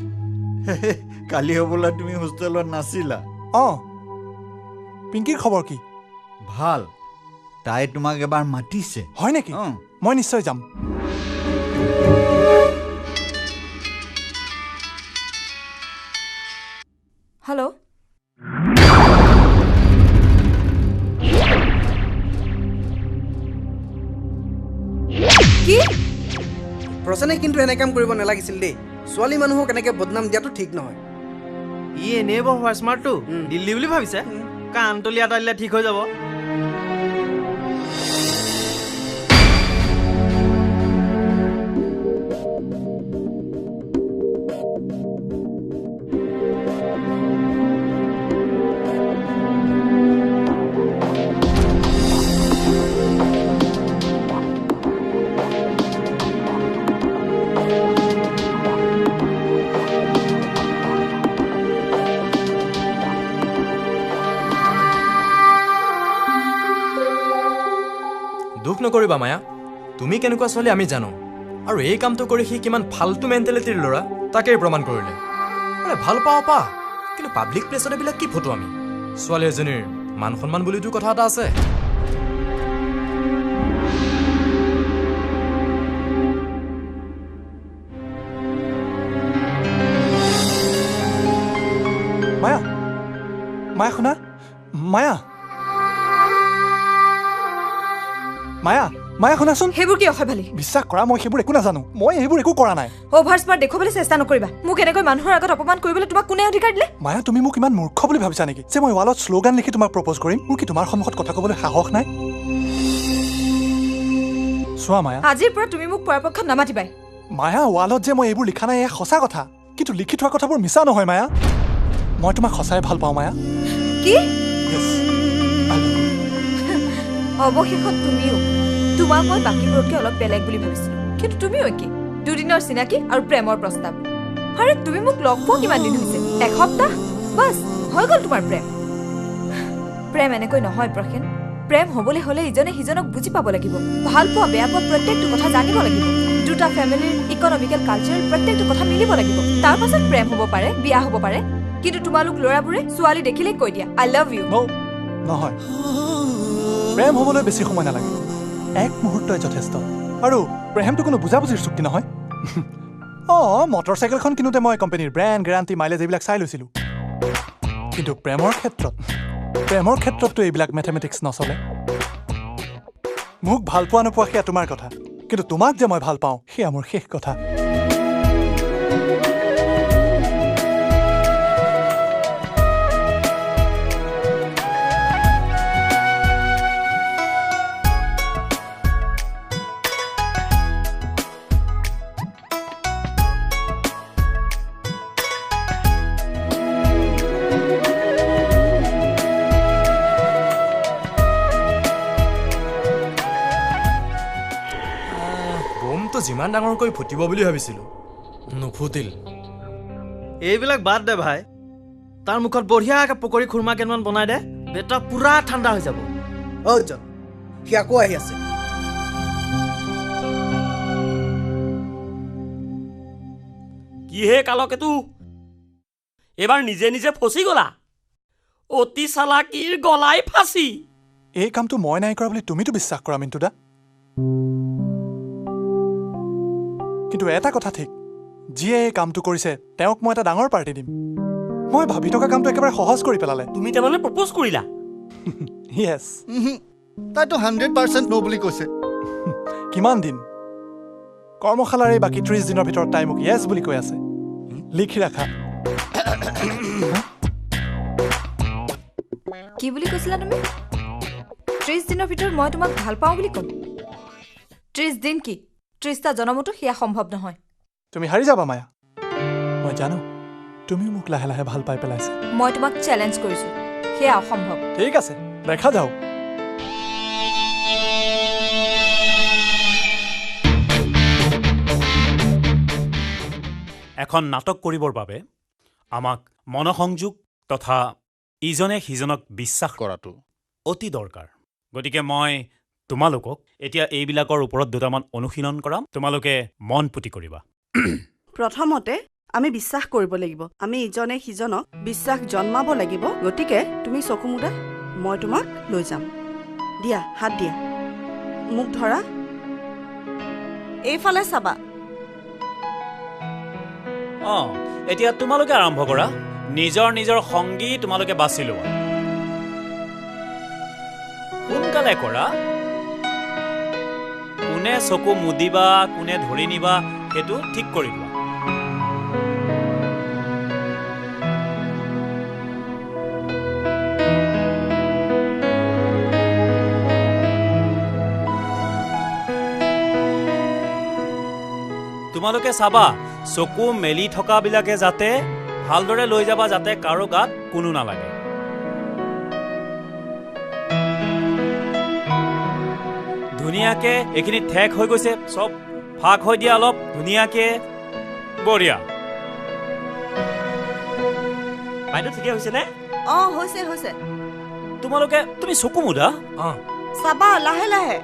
কালি হ'বলা তুমি হোষ্টেলত নাছিলা। অঁ, পিংকীৰ খবৰ কি? ভাল, তাই তোমাক এবাৰ মাতিছে। হয় নেকি? মই নিশ্চয় যাম। হেল্ল', কি? প্ৰসেনে কিন্তু এনে কাম কৰিব নালাগিছিল দেই। ছোৱালী মানুহক এনেকৈ বদনাম দিয়াটো ঠিক নহয়। ই এনেই বৰ হোৱা স্মাৰ্টটো, দিল্লী বুলি ভাবিছে। কাণতলীয়া এটা দিলে ঠিক হৈ যাব। দুখ নকৰিবা মায়া, তুমি কেনেকুৱা ছোৱালী আমি জানো। আৰু এই কামটো কৰি সি কিমান ফাল্টু মেণ্টেলিটিৰ ল'ৰা তাকেই প্ৰমাণ কৰিলে। আৰে ভাল পাওঁ পা, কিন্তু পাব্লিক প্লেচত এইবিলাক কি ফটো। আমি ছোৱালী এজনীৰ মান সন্মান বুলিতো কথা এটা আছে। মায়া, মায়া শুনা, মায়া, মায়া, মায়া শুনাচোন। সেইবোৰ কি অসভ্যালি? বিশ্বাস কৰা, মই সেইবোৰ একো নাজানো, মই এইবোৰ একো কৰা নাই। অভাৰ স্মাৰ্ট দেখুৱাবলৈ চেষ্টা নকৰিবা। মোক এনেকৈ মানুহৰ আগত অপমান কৰিবলৈ তোমাক কোনে অধিকাৰ দিলে? মায়া, তুমি মোক ইমান মূৰ্খ বুলি ভাবিছা নেকি যে মই ৱালত শ্লোগান লিখি তোমাক প্ৰপ'জ কৰিম? মোৰ কি তোমাৰ সন্মুখত কথা ক'বলৈ সাহস নাই? চোৱা মায়া, আজিৰ পৰা তুমি মোক পৰাপক্ষত নামাতিবাই। মায়া, ৱালত যে মই এইবোৰ লিখা নাই এয়া সঁচা কথা, কিন্তু লিখি থোৱা কথাবোৰ মিছা নহয়। মায়া, মই তোমাক সঁচাই ভাল পাওঁ। মায়া। কি? অৱশেষত তুমিও। তোমাক মই বাকীবোৰতকৈ অলপ বেলেগ বুলি ভাবিছিলো, কিন্তু তুমিও একেই। দুদিনৰ চিনাকি আৰু প্ৰেমৰ প্ৰস্তাৱ। আৰে তুমি মোক লগ পোৱা কিমান দিন হৈছে? এসপ্তাহ বাছ, হৈ গ'ল তোমাৰ প্ৰেম। প্ৰেম এনেকৈ নহয় প্ৰসেন। প্ৰেম হ'বলৈ হ'লে ইজনে সিজনক বুজি পাব লাগিব, ভাল পোৱা বেয়া পোৱা প্ৰত্যেকটো কথা জানিব লাগিব, দুটা ফেমিলিৰ ইকনমিকেল কালচাৰেল প্ৰত্যেকটো কথা মিলিব লাগিব। তাৰ পাছত প্ৰেম হ'ব পাৰে, বিয়া হ'ব পাৰে। কিন্তু তোমালোক ল'ৰাবোৰে ছোৱালী দেখিলেই কৈ দিয়া আই লাভ ইউ। নহয়, প্ৰেম হ'বলৈ বেছি সময় নালাগে, এক মুহূৰ্তই যথেষ্ট। আৰু প্ৰেমটো কোনো বুজাবুজিৰ চুক্তি নহয়। অঁ, মটৰ চাইকেলখন কিনোতে মই কোম্পানীৰ ব্ৰেণ্ড, গেৰাণ্টি, মাইলেজ এইবিলাক চাই লৈছিলোঁ, কিন্তু প্ৰেমৰ ক্ষেত্ৰততো এইবিলাক মেথমেটিক্স নচলে। মোক ভাল পোৱা নোপোৱা সেয়া তোমাৰ কথা, কিন্তু তোমাক যে মই ভাল পাওঁ সেয়া মোৰ শেষ কথা। যিমান ডাঙৰকৈ ফুটিব বুলি ভাবিছিলোঁ, নুফুটিল। এইবিলাক বাদ দে ভাই, তাৰ মুখত বঢ়িয়াকৈ পকৰী খুৰমা কেইটামান বনাই দে, বেটা পুৰা ঠাণ্ডা হৈ যাব। অ উজ্জ্বল, সি আকৌ আহি আছে। কিহে কালকেতো এইবাৰ নিজে নিজে ফচি গলা, অতি চালাকিৰ গলাই ফাঁচি। এই কামটো মই নাই কৰা বুলি তুমিতো বিশ্বাস কৰা মিণ্টুদা, কিন্তু এটা কথা ঠিক, যিয়ে এই কামটো কৰিছে তেওঁক মই এটা ডাঙৰ পাৰ্টি দিম। মই ভাবি থকা কামটো একেবাৰে সহজ কৰি পেলালে। তুমি তাৰমানে প্ৰপ'জ কৰিলা? য়েছ। তাইতো 100% ন' বুলি কৈছে। কিমান দিন কৰ্মশালাৰ এই বাকী 30 দিনৰ ভিতৰত তাই মোক য়েছ বুলি কৈ আছে, লিখি ৰাখা। কি বুলি কৈছিলা তুমি? 30 দিনৰ ভিতৰত মই তোমাক ভাল পাওঁ বুলি ক'ম? 30 দিন কি, 30টা জনমতো সেয়া সম্ভৱ নহয়। তুমি হাৰি যাবা মায়া, মই জানো তুমিও মোক লাহে লাহে ভাল পাই পেলাইছা। মই তোমাক চেলেঞ্জ কৰিছো, সেয়া অসম্ভৱ। ঠিক আছে, দেখা যাওক। এখন নাটক কৰিবৰ বাবে আমাক মনসংযোগ তথা ইজনে সিজনক বিশ্বাস কৰাটো অতি দৰকাৰ। গতিকে মই তোমালোকক এতিয়া এইবিলাকৰ ওপৰত দুটামান অনুশীলন কৰাম, তোমালোকে মন পুতি কৰিবা। প্ৰথমতে আমি বিশ্বাস কৰিব লাগিব, আমি ইজনে সিজনক বিশ্বাস জন্মাব লাগিব। গতিকে তুমি চকু মুদা, মই তোমাক লৈ যাম। দিয়া, হাত দিয়া, মোক ধৰা, এইফালে চাবা। অঁ, এতিয়া তোমালোকে আৰম্ভ কৰা, নিজৰ নিজৰ সংগী তোমালোকে বাছি লোৱা, সোনকালে কৰা। কোনে চকু মুদিবা, কোনে ধৰি নিবা সেইটো ঠিক কৰি লোৱা। তোমালোকে চাবা চকু মেলি থকাবিলাকে যাতে ভালদৰে লৈ যাবা, যাতে কাৰো গাত কোনো নালাগে। ধুনীয়াকে এইখিনি ঠেক হৈ গৈছে, চব ফাঁক হৈ দিয়া অলপ ধুনীয়াকে, বঢ়িয়া। বাইদেউ ঠিকে হৈছে নে? অ হৈছে হৈছে। তোমালোকে তুমি চকু মুদা, অ চাবা লাহে লাহে।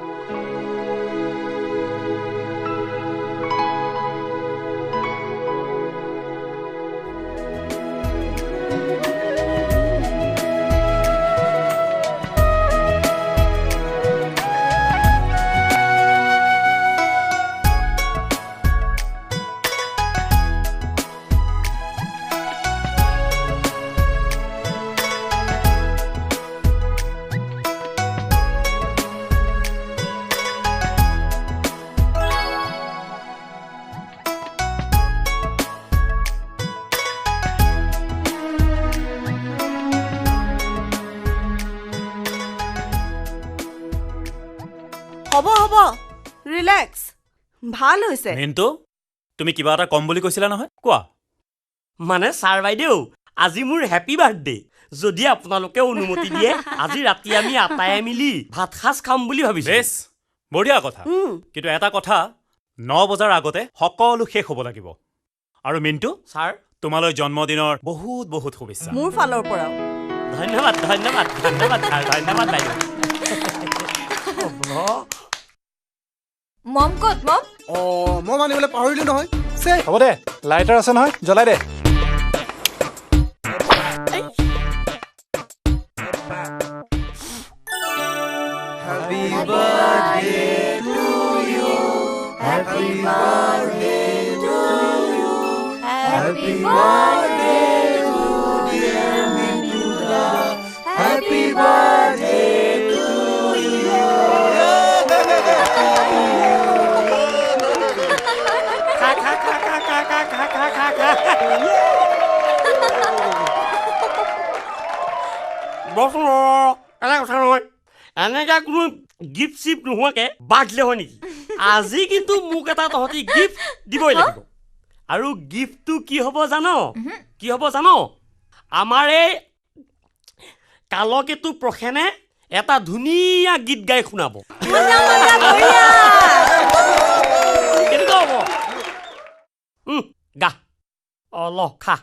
ভাল হৈছে। মিণ্টু, তুমি কিবা এটা কম বুলি কৈছিলা নহয়, কোৱা। মানে ছাৰ বাইদেউ, আজি মোৰ হেপী বাৰ্থডে, যদি আপোনালোকে অনুমতি দিয়ে আজি ৰাতি আমি আটায়ে মিলি ভাত সাজ খাম বুলি ভাবিছো। বেছ, বঢ়িয়া কথা। কিন্তু এটা কথা, 9 বজাৰ আগতে সকলো শেষ হ'ব লাগিব। আৰু মিণ্টু ছাৰ, তোমালৈ জন্মদিনৰ বহুত বহুত শুভেচ্ছা মোৰ ফালৰ পৰাও। ধন্যবাদ ধন্যবাদ ধন্যবাদ ছাৰ, ধন্যবাদ বাইদেউ। মম ক'ত মম? অ মই মানিবলৈ পাহৰিলো নহয়। হ'ব দে, লাইটাৰ আছে নহয়, জ্বলাই দে। Happy birthday to you, happy birthday to you, happy birthday to dear Mintu da, happy birthday to you. খা খা খা খা খা খা খা খা খা খা। বৰচোন এটা কথা নহয়, এনেকুৱা কোনো গিফ্ট চিফ্ট নোহোৱাকৈ বাৰ্থডে হয় নেকি? আজি কিন্তু মোক এটা তহঁতি গিফ্ট দিবই লাগিব। আৰু গিফ্টটো কি হ'ব জান? কি হ'ব জান? আমাৰ এই কালকেতু প্ৰসেনে এটা ধুনীয়া গীত গাই শুনাব। কেনেকুৱা গা অ ল খা।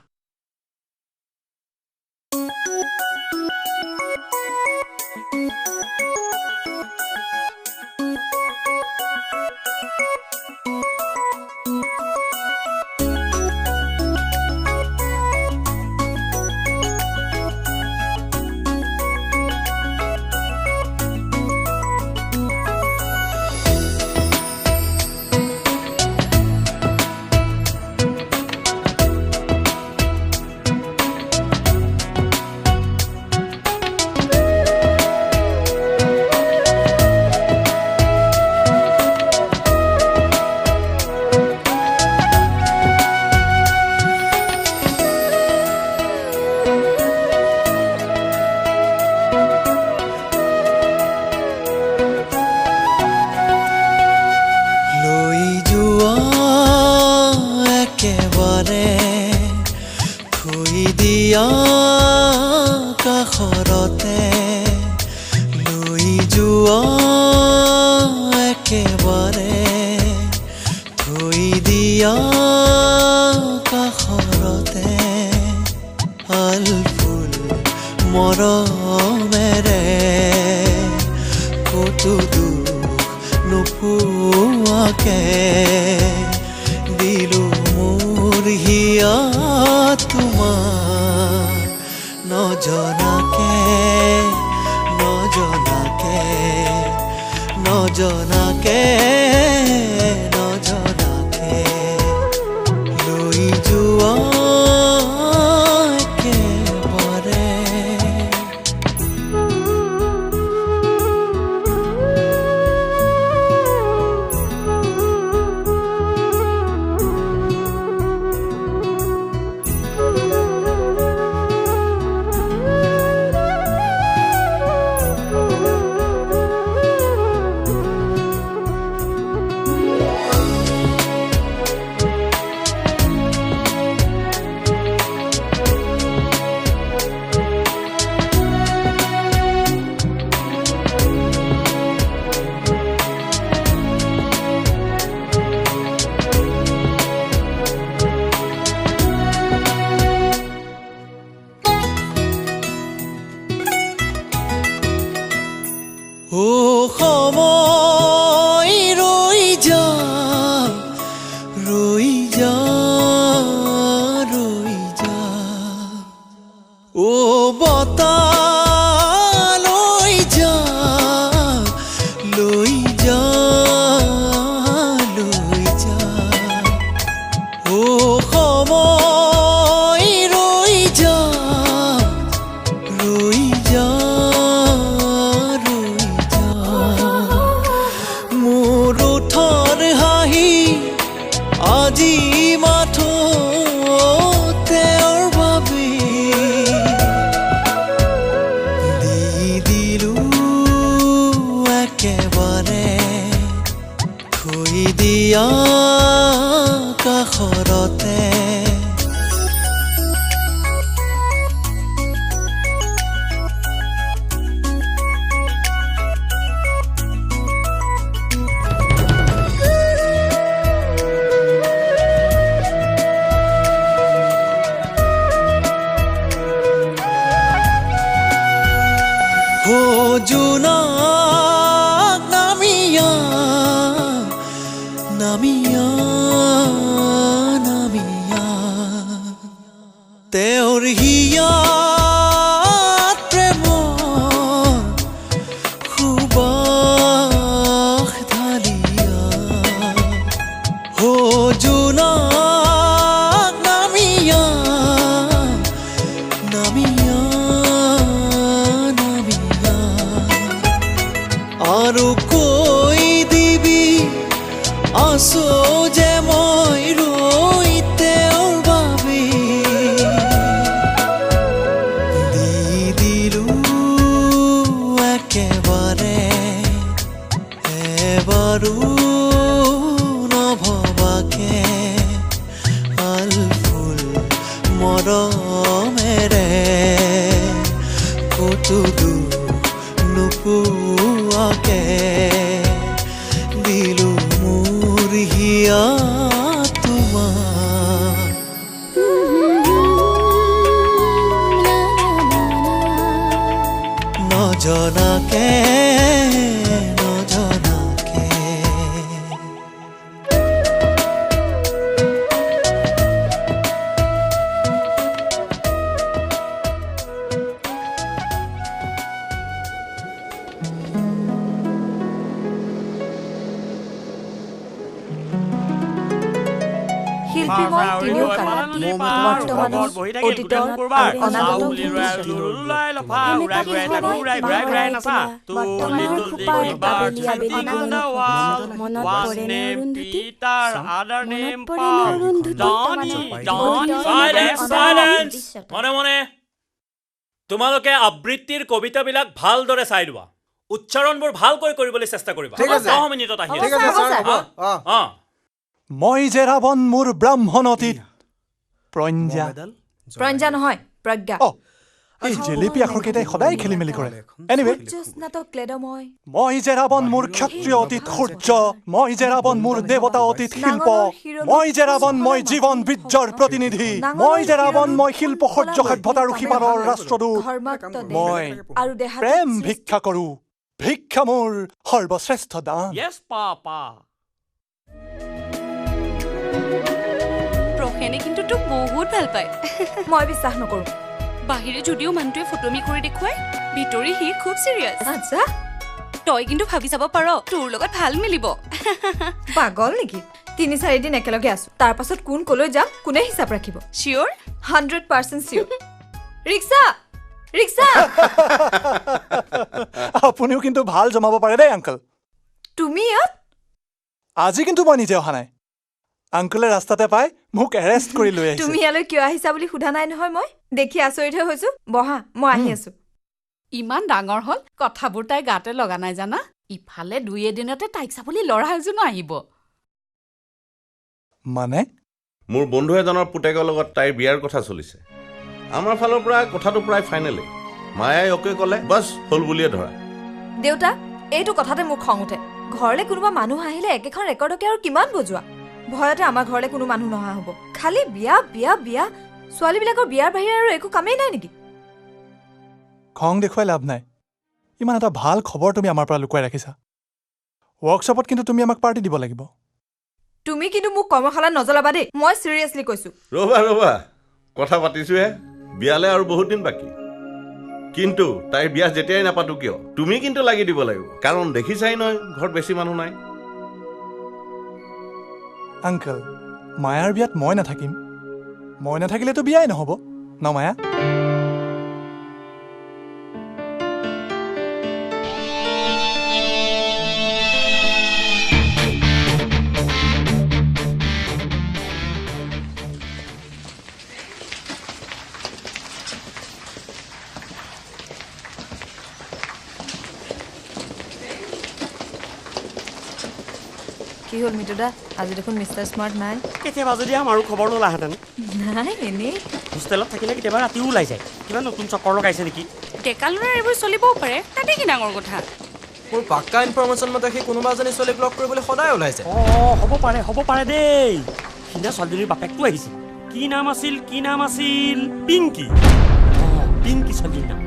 দিলো মোৰ হিয়া তোমাৰ। নজনাকে নজনাকে। শিল্পীময় তিনিও কালত বৰ্তমানৰ, অতীতৰ আৰু অনাগত মনে মনে তোমালোকে আবৃত্তিৰ কবিতাবিলাক ভালদৰে চাই লোৱা, উচ্চাৰণবোৰ ভালকৈ কৰিবলৈ চেষ্টা কৰিবা। 10 মিনিটত আহি। মই যে ৰাৱণ মোৰ ব্ৰাহ্মণ অতীত প্ৰঞ্জা, প্ৰঞ্জা নহয় প্ৰজ্ঞা। এই জেলেপি আখৰকেইটাই সদায় খেলি মেলি কৰে। এনিৱে, মই যে ৰাৱণ মোৰ ক্ষত্ৰিয় অতীত সূৰ্য, মই যে ৰাৱণ মোৰ দেৱতা অতীত শিল্প, মই যে ৰাৱণ মই জীৱন বীৰ্যৰ প্ৰতিনিধি, মই যে ৰাৱণ মই শিল্প সূৰ্য সভ্যতাৰ শিপাৰৰ ৰাষ্ট্ৰদূত, মই প্ৰেম ভিক্ষা কৰোঁ, ভিক্ষা মোৰ সৰ্বশ্ৰেষ্ঠ দান। প্ৰসেনে কিন্তু তোক বহুত ভাল পায়। মই বিশ্বাস নকৰোঁ। বাহিৰে যদিও মানুহটোৱে ফটোমি কৰি দেখুৱায়, ভিতৰি সি খুব চিৰিয়াছ। আচ্ছা, তই কিন্তু ভাবি চাব পাৰ, তোৰ লগত ভাল মিলিব। পাগল নেকি? 3-4 দিন একেলগে আছো, তাৰ পাছত কোন কলৈ যাম কোনে হিচাপ ৰাখিব? চিয়'ৰ? 100% চিয়'ৰ। Rickshaw, rickshaw. আপুনিও কিন্তু ভাল জমাব পাৰে দেই আংকল। তুমি ইয়াত? আজি কিন্তু মই নিজে অহা নাই, আংকলে ৰাস্তাতে পাই মোক এৰেষ্ট কৰি লৈ আহিছে। তুমি ইয়ালৈ কিয় আহিছা বুলি সোধা নাই নহয়, মই দেখি আচৰিতহে হৈছো। বহা, মই আহি আছো। ইমান ডাঙৰ হ'ল, কথাবোৰ তাই গাতে লগা নাই জানা। ইফালে 2 এদিনতে তাইক চাবলৈ ল'ৰা এজনো আহিব। মানে মোৰ বন্ধু এজনৰ পুতেকৰ লগত তাইৰ বিয়াৰ কথা চলিছে। আমাৰ ফালৰ পৰা কথাটো প্ৰায় ফাইনেলেই। মায়াই অকে ক'লে, বাছ হ'ল বুলিয়ে ধৰা। দেউতা, এইটো কথাতে মোৰ খং উঠে। ঘৰলৈ কোনোবা মানুহ আহিলে একেখন ৰেকৰ্ডকে আৰু কিমান বজোৱা। ভয়তে আমাৰ ঘৰলৈ কোনো মানুহ নহা হ'ব। খালি বিয়া বিয়া বিয়া। ছোৱালীবিলাকৰ বিয়াৰ বাহিৰে আৰু একো কামেই নাই নেকি? খং দেখুৱাই লাভ নাই। ইমান এটা ভাল খবৰ তুমি আমাৰ পৰা লুকুৱাই ৰাখিছা। ৱৰ্কশ্বপত কিন্তু তুমি আমাক পাৰ্টি দিব লাগিব। তুমি কিন্তু মোক কৰ্মশালাত নজ্বলাবা দেই, মই চিৰিয়াছলি কৈছো। ৰ'বা ৰ'বা, কথা পাতিছোহে, বিয়ালে আৰু বহুত দিন বাকী। কিন্তু তাইৰ বিয়া যেতিয়াই নাপাতো কিয়, তুমি কিন্তু লাগি দিব লাগিব। কাৰণ দেখিছাই নহয়, ঘৰত বেছি মানুহ নাই। আংকল, মায়াৰ বিয়াত মই নাথাকিম। মই নাথাকিলেতো বিয়াই নহ'ব ন মায়া? কি হ'ল মিতুদা, আজি দেখোন মিষ্টাৰ স্মাৰ্ট নাই? কেতিয়াবা যদি আমাৰো খবৰ ল'লাহেঁতেন। নাই, এনেই হোষ্টেলত থাকিলে কেতিয়াবা ৰাতিও ওলাই যায়। কিবা নতুন চকৰ লগাইছে নেকি? ডেকা ল'ৰাৰ এইবোৰ চলিবও পাৰে, তাতে কি ডাঙৰ কথা। মোৰ পাক্কা ইনফৰমেশ্যন মতে সি কোনোবা এজনী ছোৱালীক লগ কৰিবলৈ সদায় ওলাই যায়। অঁ, হ'ব পাৰে, হ'ব পাৰে দেই। সিদিনা ছোৱালীজনীৰ বাপেকটো আহিছিল। কি নাম আছিল, কি নাম আছিল? পিংকি। অঁ, পিংকি ছোৱালীৰ নাম।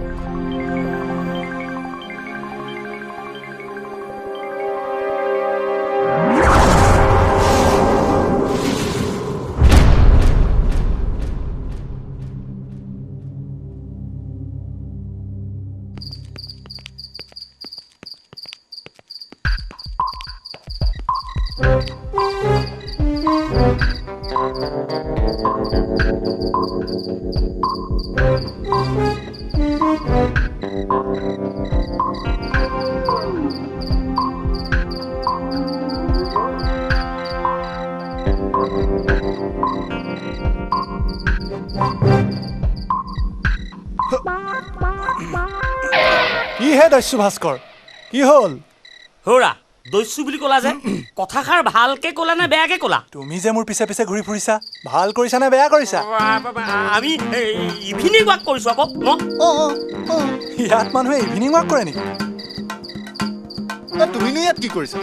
কি হে দস্যু ভাস্কৰ, কি হ'ল? হৌৰা, দস্যু বুলি ক'লা যে, কথাষাৰ ভালকে ক'লা নে বেয়াকে ক'লা? তুমি যে মোৰ পিছে পিছে ঘূৰি ফুৰিছা, ভাল কৰিছা নে বেয়া কৰিছা? আমি ইভিনিং ৱাক কৰিছো আকৌ। ইয়াত মানুহে ইভিনিং ৱাক কৰে নেকি? তুমিনো ইয়াত কি কৰিছা?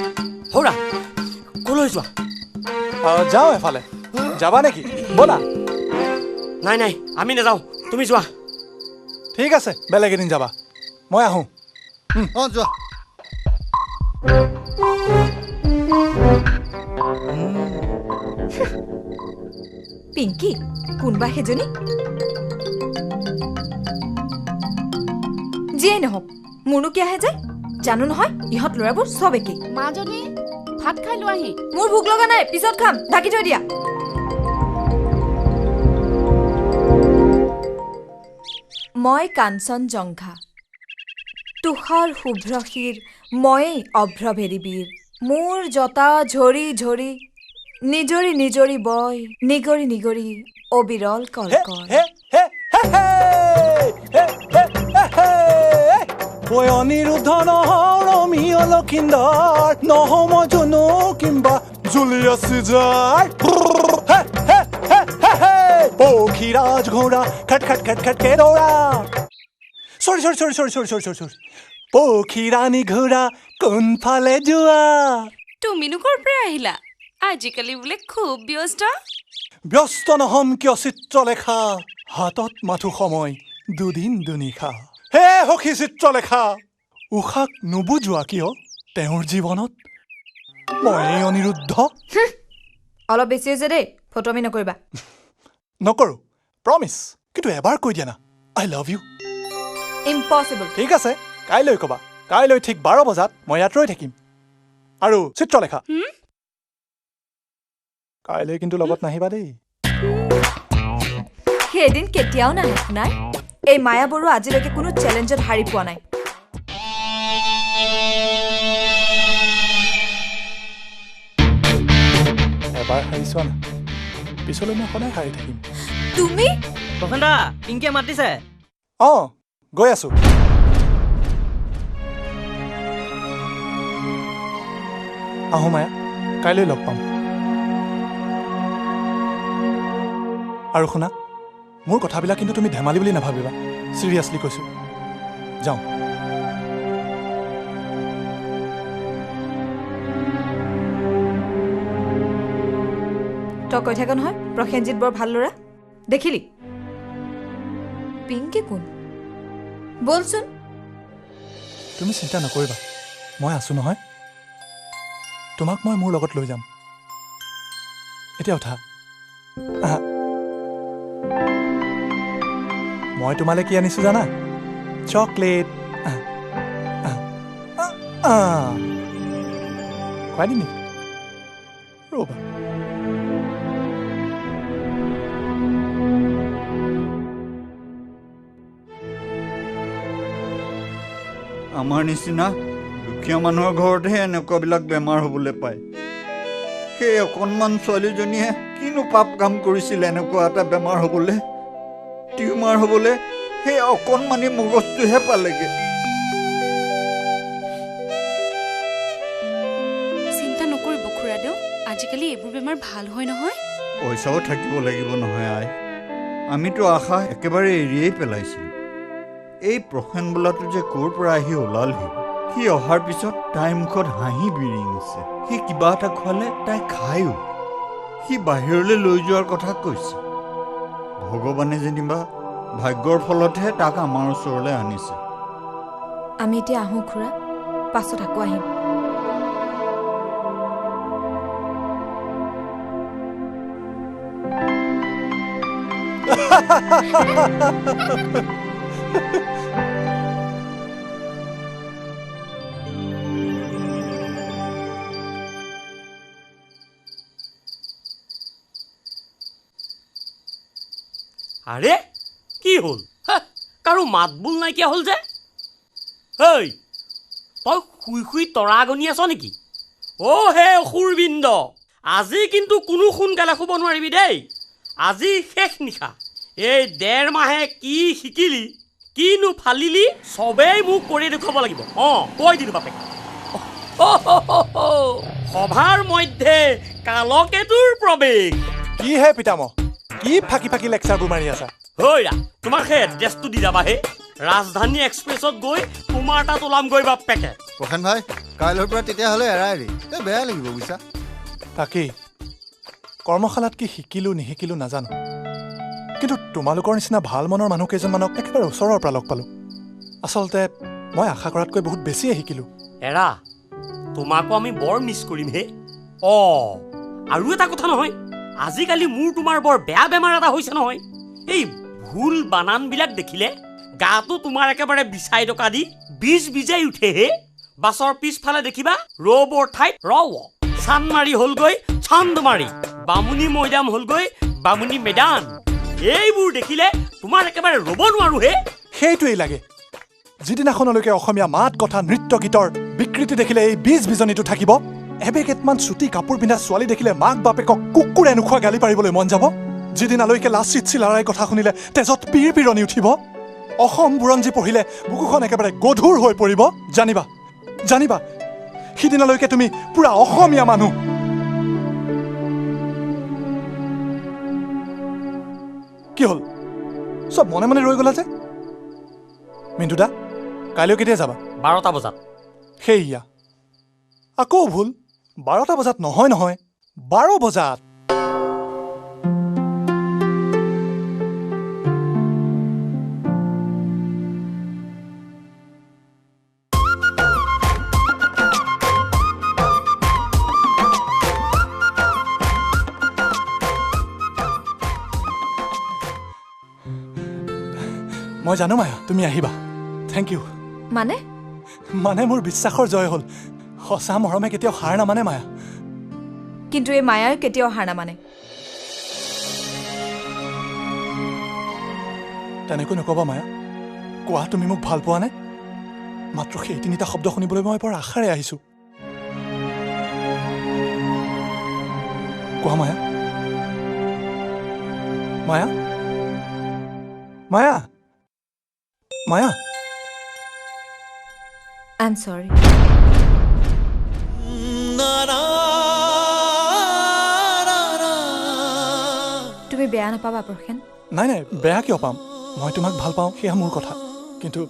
হৌৰা, ক'লৈ যোৱা? যাওঁ এফালে। যাবা নেকি? ব'লা। নাই নাই, আমি নাযাওঁ, তুমি যোৱা। ঠিক আছে, বেলেগ এদিন যাবা, মই আহোঁ। অঁ যোৱা। পিংকি, কোনোবা সেইজনী? যিয়েই নহওক, মোৰনো কি আহে যায়? জানো নহয়, ইহঁত ল'ৰাবোৰ চব একেই। মাজনী, ভাত খাই লোৱাহি। মোৰ ভোক লগা নাই, পিছত খাম, ঢাকি থৈ দিয়া। মই কাঞ্চনজংঘা, তুষাৰ শুভ্ৰ শিৰ, ময়েই অভ্ৰভেৰী বীৰ। মোৰ জটা ঝৰি ঝৰি নিজৰি নিজৰি বয়, নিগৰি নিগৰি অবিৰল কলকল। ঐ অনিৰুদ্ধ নহওঁ ৰমিঅ লখিন্দৰ, নহওঁ মই জুনু কিম্বা জুলিয়াছ চিজাৰ। পক্ষীৰাজ ঘোঁৰা খট খট খট খটকে দৌৰা, sorry sorry sorry sorry sorry sorry sorry sorry, পক্ষীৰাণী ঘোঁৰা কোনফালে যোৱা? তুমিনো ক'ৰ পৰা আহিলা? আজিকালি বোলে খুব ব্যস্ত। ব্যস্ত নহ'ম কিয় চিত্ৰলেখা, হাতত মাথো সময় দুদিন দুনিশা। হে সখী চিত্ৰলেখা, উষাক নুবুজোৱা কিয় তেওঁৰ জীৱনত ময়েই অনিৰুদ্ধ। অলপ বেছি হৈছে দেই, ফটোমি নকৰিবা। নকৰোঁ, প্ৰমিছ। কিন্তু এবাৰ কৈ দিয়া না, I love you. Impossible. ঠিক আছে, কাইলৈ ক'বা। কাইলৈ ঠিক 12 বজাত মই ইয়াত ৰৈ থাকিম। আৰু চিত্ৰলেখা, কাইলৈ কিন্তু লগত নাহিবা দেই। সেইদিন কেতিয়াও নাহে শুনাই। এই মায়া বৰুৱা আজিলৈকে কোনো চেলেঞ্জত হাৰি পোৱা নাই। এবাৰ হাৰি চোৱা না, পিছলৈ মই সদায় হাৰি থাকিম। তুমি? প্ৰসেনদা, পিংকিয়ে মাতিছে। অঁ, গৈ আছো। আহো মায়া, কাইলৈ লগ পাম। আৰু শুনা, মোৰ কথাবিলাক কিন্তু তুমি ধেমালি বুলি নাভাবিবা, চিৰিয়াছলি কৈছোঁ। যাওঁ। তই কৈ থাক নহয় প্ৰসেনজিৎ বৰ ভাল ল'ৰা, দেখিলি? পিংকি কোন বলচোন? তুমি চিন্তা নকৰিবা, মই আছো নহয়। তোমাক মই মোৰ লগত লৈ যাম। এতিয়া উঠা। আহা, মই তোমালৈ কি আনিছো জানা? চকলেট। খুৱাই দিম নেকি? ৰ'বা। আমাৰ নিচিনা দুখীয়া মানুহৰ ঘৰতহে এনেকুৱাবিলাক বেমাৰ হ'বলৈ পায়। সেই অকণমান ছোৱালীজনীয়ে কিনো পাপ কাম কৰিছিল এনেকুৱা এটা বেমাৰ হ'বলৈ, টিউমাৰ হ'বলৈ? সেই অকণমানি মগজটোহে পালেগৈ। চিন্তা নকৰিব খুৰাদেউ, আজিকালি এইবোৰ বেমাৰ ভাল হয় নহয়। পইচাও থাকিব লাগিব নহয় আই। আমিতো আশা একেবাৰে এৰিয়েই পেলাইছিলোঁ। এই প্ৰসেন বোলাটো যে ক'ৰ পৰা আহি ওলালহি! সি অহাৰ পিছত তাইৰ মুখত হাঁহি বিৰিঙিছে। সি কিবা এটা খোৱালে তাই খায়ো। সি বাহিৰলৈ লৈ যোৱাৰ কথা কৈছে। ভগৱানে যেনিবা ভাগ্যৰ ফলতহে তাক আমাৰ ওচৰলৈ আনিছে। আমি এতিয়া আহোঁ খুৰা, পাছত আকৌ আহিম। আৰে কি হ'ল, কাৰো মাত বোল নাইকিয়া হ'ল যে? ঐ, তই শুই শুই তৰা গণি আছ নেকি? অ' হে অসুৰবিন্দ, আজি কিন্তু কোনো সোনকালে শুব নোৱাৰিবি দেই। আজি শেষ নিশা। এই 1.5 মাহে কি শিকিলি কিনো ফালিলি চবেই মোক কৰি দেখুৱাব লাগিব। অঁ, কৈ দিলোঁ বাপেক। সভাৰ মধ্যে কালকেতুৰ প্ৰৱেশ। কি হে পিতামহ, কি ফাঁকি ফাঁকি লেকচাৰবোৰ মাৰি আছা? হৈৰা, তোমাৰ সেই এড্ৰেছটো দি যাবা হে। ৰাজধানী এক্সপ্ৰেছত গৈ তোমাৰ তাত ওলামগৈ বাপেকে। প্ৰসেন ভাই, কাইলৈৰ পৰা তেতিয়াহ'লে এৰাই এৰি এই বেয়া লাগিব বুজিছা। তাকেই, কৰ্মশালাত কি শিকিলোঁ নিশিকিলোঁ নাজানো, কিন্তু তোমালোকৰ নিচিনা ভাল মনৰ মানুহ কেইজনমানক একেবাৰে ওচৰৰ পৰা লগ পালোঁ। আচলতে মই আশা কৰাতকৈ বহুত বেছিয়ে শিকিলোঁ। এৰা, তোমাকো আমি বৰ মিছ কৰিম হে। অঁ, আৰু এটা কথা নহয়, আজিকালি মোৰ তোমাৰ বৰ বেয়া বেমাৰ এটা হৈছে নহয়। এই ভুল বানানবিলাক দেখিলে গাটো তোমাৰ একেবাৰে বিচাই টকা দি বীজ বিজাই উঠে হে। বাছৰ পিছফালে দেখিবা ৰ'বৰ ঠাইত ৰ, চানমাৰি হ'লগৈ চান্দমাৰি, বামুণী মৈদাম হ'লগৈ বামুণী মেদান। এইবোৰ দেখিলে তোমাৰ একেবাৰে ৰ'ব নোৱাৰো হে। সেইটোৱেই লাগে। যিদিনাখনলৈকে অসমীয়া মাত কথা নৃত্য গীতৰ বিকৃতি দেখিলে এই বীজ বিজনীটো থাকিব, এবেগেটমান চুটি কাপোৰ পিন্ধা ছোৱালী দেখিলে মাক বাপেকক কুকুৰে নোখোৱা গালি পাৰিবলৈ মন যাব, যিদিনালৈকে লাচিত চিলাৰাই কথা শুনিলে তেজত পীৰ পিৰণি উঠিব, অসম বুৰঞ্জী পঢ়িলে বুকুখন একেবাৰে গধুৰ হৈ পৰিব, জানিবা জানিবা সিদিনালৈকে তুমি পুৰা অসমীয়া মানুহ। কি হ'ল, চব মনে মনে ৰৈ গ'লা যে? মিণ্টুদা, কাইলৈ কেতিয়া যাবা? 12টা বজাত। সেইয়া আকৌ ভুল, 12টা বজাত নহয় নহয়, 12 বজাত। মই জানো মায়া, তুমি আহিবা। Thank you. মানে মানে মোৰ বিশ্বাসৰ জয় হ'ল। সঁচা মৰমে কেতিয়াও হাৰ নামানে মায়া। কিন্তু এই মায়াই কেতিয়াও হাৰ নামানে। তেনেকৈ নকবা মায়া। কোৱা, তুমি মোক ভাল পোৱা নে? মাত্ৰ সেই তিনিটা শব্দ শুনিবলৈ মই বৰ আশাৰে আহিছোঁ। কোৱা Maya. Maya, Maya, Maya. I am sorry. তুমি বেয়া নাপাবা প্ৰসেন। নাই নাই, বেয়া কিয় পাম? মই তোমাক ভাল পাওঁ, সেয়া মোৰ কথা। কিন্তু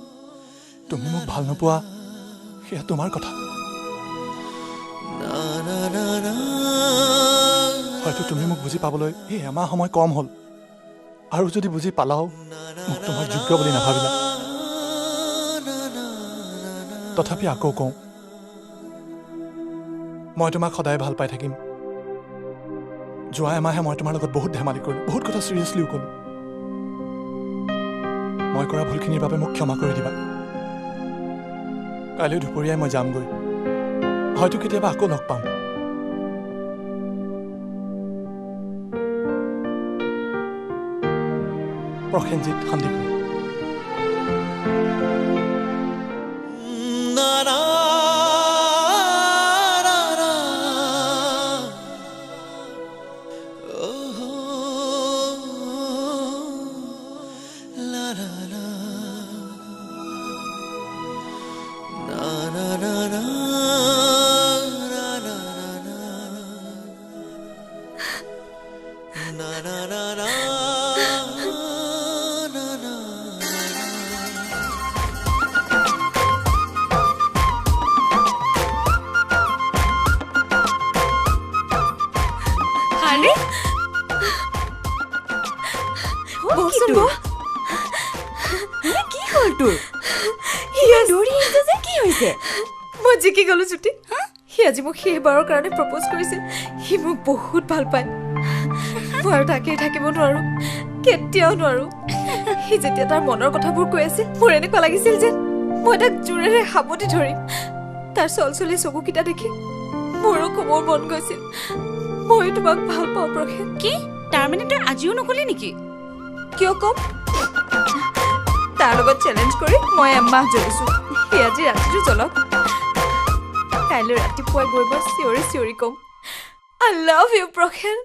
তুমি মোক ভাল নোপোৱা, সেয়া তোমাৰ কথা। হয়তো তুমি মোক বুজি পাবলৈ এই এমাহ সময় কম হ'ল, আৰু যদি বুজি পালাও মোক তোমাৰ যোগ্য বুলি নাভাবিলা। তথাপি আকৌ কওঁ, মই তোমাক সদায় ভাল পাই থাকিম। যোৱা এমাহে মই তোমাৰ লগত বহুত ধেমালি কৰিলোঁ, বহুত কথা চিৰিয়াছলিও ক'লোঁ। মই কৰা ভুলখিনিৰ বাবে মোক ক্ষমা কৰি দিবা। কাইলৈ দুপৰীয়াই মই যামগৈ, হয়তো কেতিয়াবা আকৌ লগ পাম। প্ৰসেনজিৎ সন্দিকৈ। মই জিকি গলো জ্যোতি। সি আজি মোক শেষবাৰৰ কাৰণে প্ৰপ'জ কৰিছিল। সি মোক বহুত ভাল পায়। মই আৰু তাকে থাকিব নোৱাৰো, কেতিয়াও নোৱাৰো। সি যেতিয়া তাৰ মনৰ কথাবোৰ কৈ আছিল, মোৰ এনেকুৱা লাগিছিল যেন মই তাক জোৰেৰে সাৱটি ধৰিম। তাৰ চলচলি চকুকেইটা দেখি মোৰো ক'বৰ মন গৈছিল, ময়ো তোমাক ভাল পাওঁ প্ৰসেন। কি তাৰমানে তই আজিও নকলি নেকি? কিয় ক'ম? তাৰ লগত চেলেঞ্জ কৰি মই এমাহ জ্বলিছো। সি আজি ৰাতিটো জ্বলক, কাইলৈ ৰাতিপুৱাই গৈ মই চিঞৰি চিঞৰি ক'ম, I love you Prasen.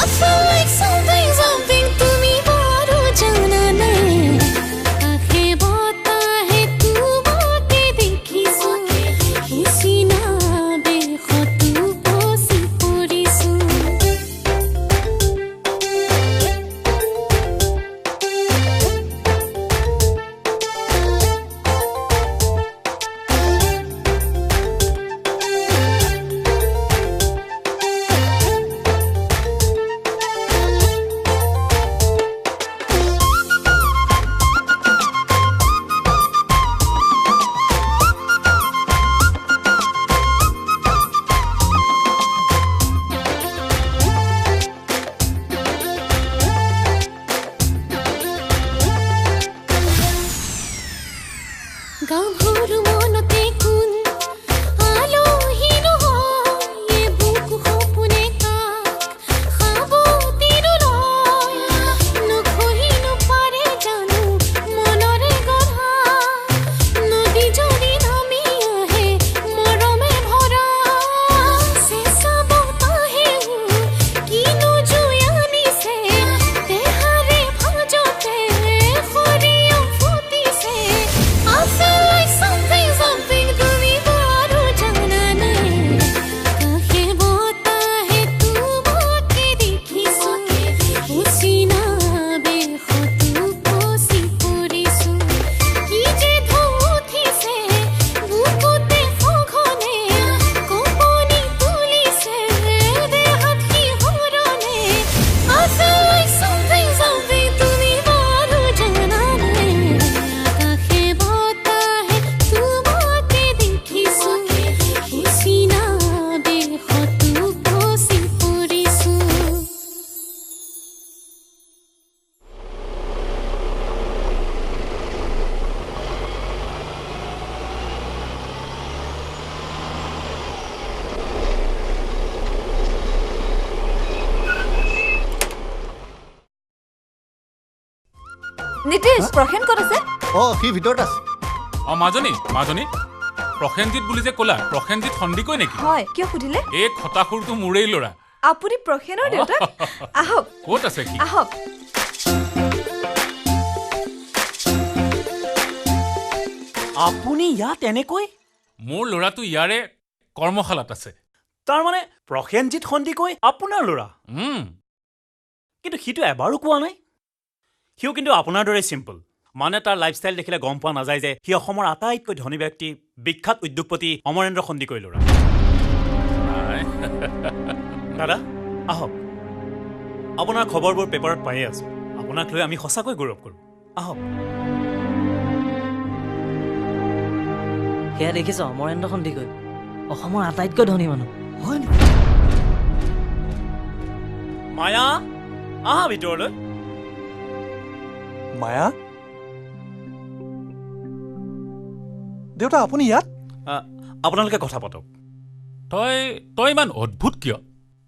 I feel like something, something তুমি বাৰু জানানে? আকাশে বতাহে তোমাকে দেখিছো, সিচিনা বেশত উপচি পৰিছো। গাভৰু মনতে কোন আলহী নহয়, এ বুকু সপোনে কাক সাৱটি নলয়। নখহি নপাৰে জানো মনৰে গঢ়া নদী যদি নামি আহে মৰমে ভৰা। চেঁচা বতাহেও কিনো জুই আনিছে, দেহাৰে ভাঁজতে সৰিয়হ ফুটিছে। I feel like something, something তুমি বাৰু জানানে? আকাশে বতাহে তোমাকে দেখিছো, অচিনা বেশত উপচি পৰিছো। কি যে ঢৌ উঠিছে বুকুতে সঘনে, কঁপনি তুলিছে দেহত শিহৰণে। I feel like something, something তুমি বাৰু জানানে? আকাশে বতাহে তোমাকে দেখিছো, অচিনা বেশত উপচি পৰিছো। নীতিশ, প্ৰসেন ক'ত আছে? অ, সি ভিতৰত আছে। অ মাজনী, মাজনী, প্ৰসেনজিৎ বুলি যে ক'লা, প্ৰসেনজিৎ সন্দিকৈ নেকি? হয়, কিয় সুধিলে? এই খতাখুৰটো মোৰেই ল'ৰা। আপুনি প্ৰসেনৰ দেউতাক? আহক। ক'ত আছে সি? আহক। আপুনি ইয়াত এনেকৈ? মোৰ ল'ৰাটো ইয়াৰে কৰ্মশালাত আছে। তাৰমানে প্ৰসেনজিৎ সন্দিকৈ আপোনাৰ ল'ৰা? কিন্তু সিটো এবাৰো কোৱা নাই। সিও কিন্তু আপোনাৰ দৰে চিম্পল। মানে তাৰ লাইফষ্টাইল দেখিলে গম পোৱা নাযায় যে সি অসমৰ আটাইতকৈ ধনী ব্যক্তি, বিখ্যাত উদ্যোগপতি অমৰেন্দ্ৰ সন্দিকৈ ল'ৰা। নাই। দাদা আহক, আপোনাৰ খবৰবোৰ পেপাৰত পায়ে আছোঁ। আপোনাক লৈ আমি সঁচাকৈ গৌৰৱ কৰোঁ। আহক। সেয়া দেখিছ, অমৰেন্দ্ৰ সন্দিকৈ, অসমৰ আটাইতকৈ ধনী মানুহ। হয় নেকি? মায়া, আহা ভিতৰলৈ। মায়া? দেউতা, আপুনি ইয়াত? আপোনালোকে কথা পাতক। তই ইমান অদ্ভুত কিয়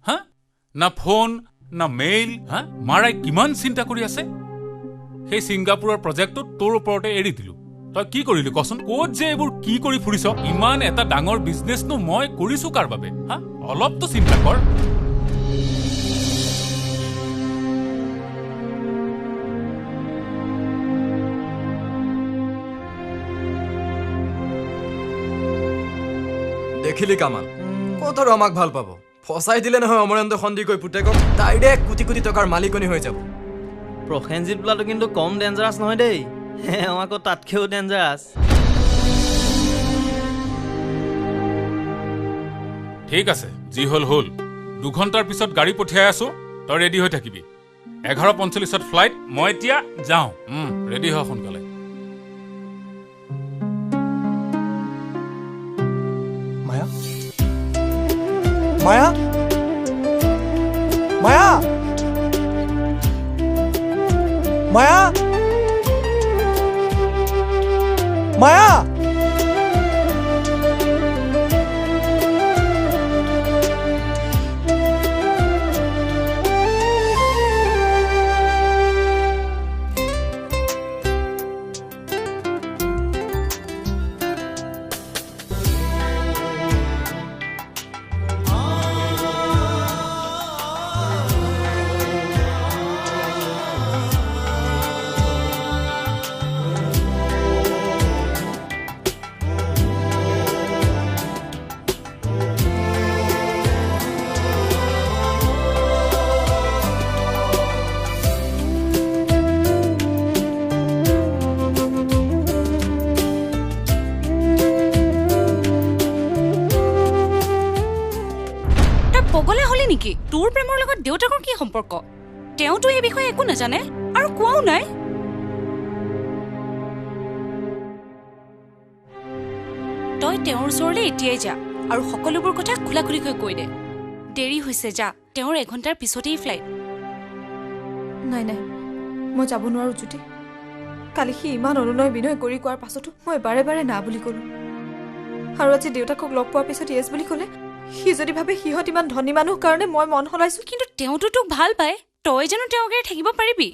হা? না ফোন না মেইল, হা? মাৰাই কিমান চিন্তা কৰি আছে। সেই ছিংগাপুৰৰ প্ৰজেক্টটো তোৰ ওপৰতে এৰি দিলোঁ, তই কি কৰিলি কচোন? ক'ত যে এইবোৰ কি কৰি ফুৰিছ? ইমান এটা ডাঙৰ বিজনেছনো মই কৰিছোঁ কাৰ বাবে হা? অলপতো চিন্তা কৰ। দেখিলি কামাল, ক'ত আৰু আমাক ভাল পাব? ফচাই দিলে নহয় অমৰেন্দ্ৰ সন্দিকৈ পুতেকক, ডাইৰেক্ট কোটি কোটি টকাৰ মালিকনী হৈ যাব। প্ৰসেনজিৎ বোলাটো কিন্তু কম ডেঞ্জাৰাছ নহয় দেই, এওঁ আকৌ তাতকৈও ডেঞ্জাৰাছ। ঠিক আছে, যি হ'ল হ'ল। 2 ঘণ্টাৰ পিছত গাড়ী পঠিয়াই আছো, তই ৰেডি হৈ থাকিবি। 11:45 ফ্লাইট, মই এতিয়া যাওঁ। ৰেডি হ সোনকালে। মায়া, মায়া, মায়া, মায়া, মায়া। সম্পৰ্ক? তেওঁতো এই বিষয়ে একো নাজানে আৰু কোৱাও নাই। তই তেওঁৰ ওচৰলৈ এতিয়াই যা আৰু সকলোবোৰ কথা খোলাখুলিকৈ কৈ দে। দেৰি হৈছে, যা, তেওঁৰ এঘণ্টাৰ পিছতেই ফ্লাইট। নাই নাই, মই যাব নোৱাৰোঁ জ্যোতি। কালি সি ইমান অনুনয় বিনয় কৰি কোৱাৰ পাছতো মই বাৰে বাৰে না বুলি ক'লোঁ, আৰু আজি দেউতাকক লগ পোৱাৰ পিছত য়েছ বুলি ক'লে সি যদি ভাবে সিহঁত ইমান ধনী মানুহ কাৰণে মই মন সলাইছোঁ। কিন্তু তেওঁতো তোক ভাল পায়, তই জানো তেওঁক এৰি থাকিব পাৰিবি?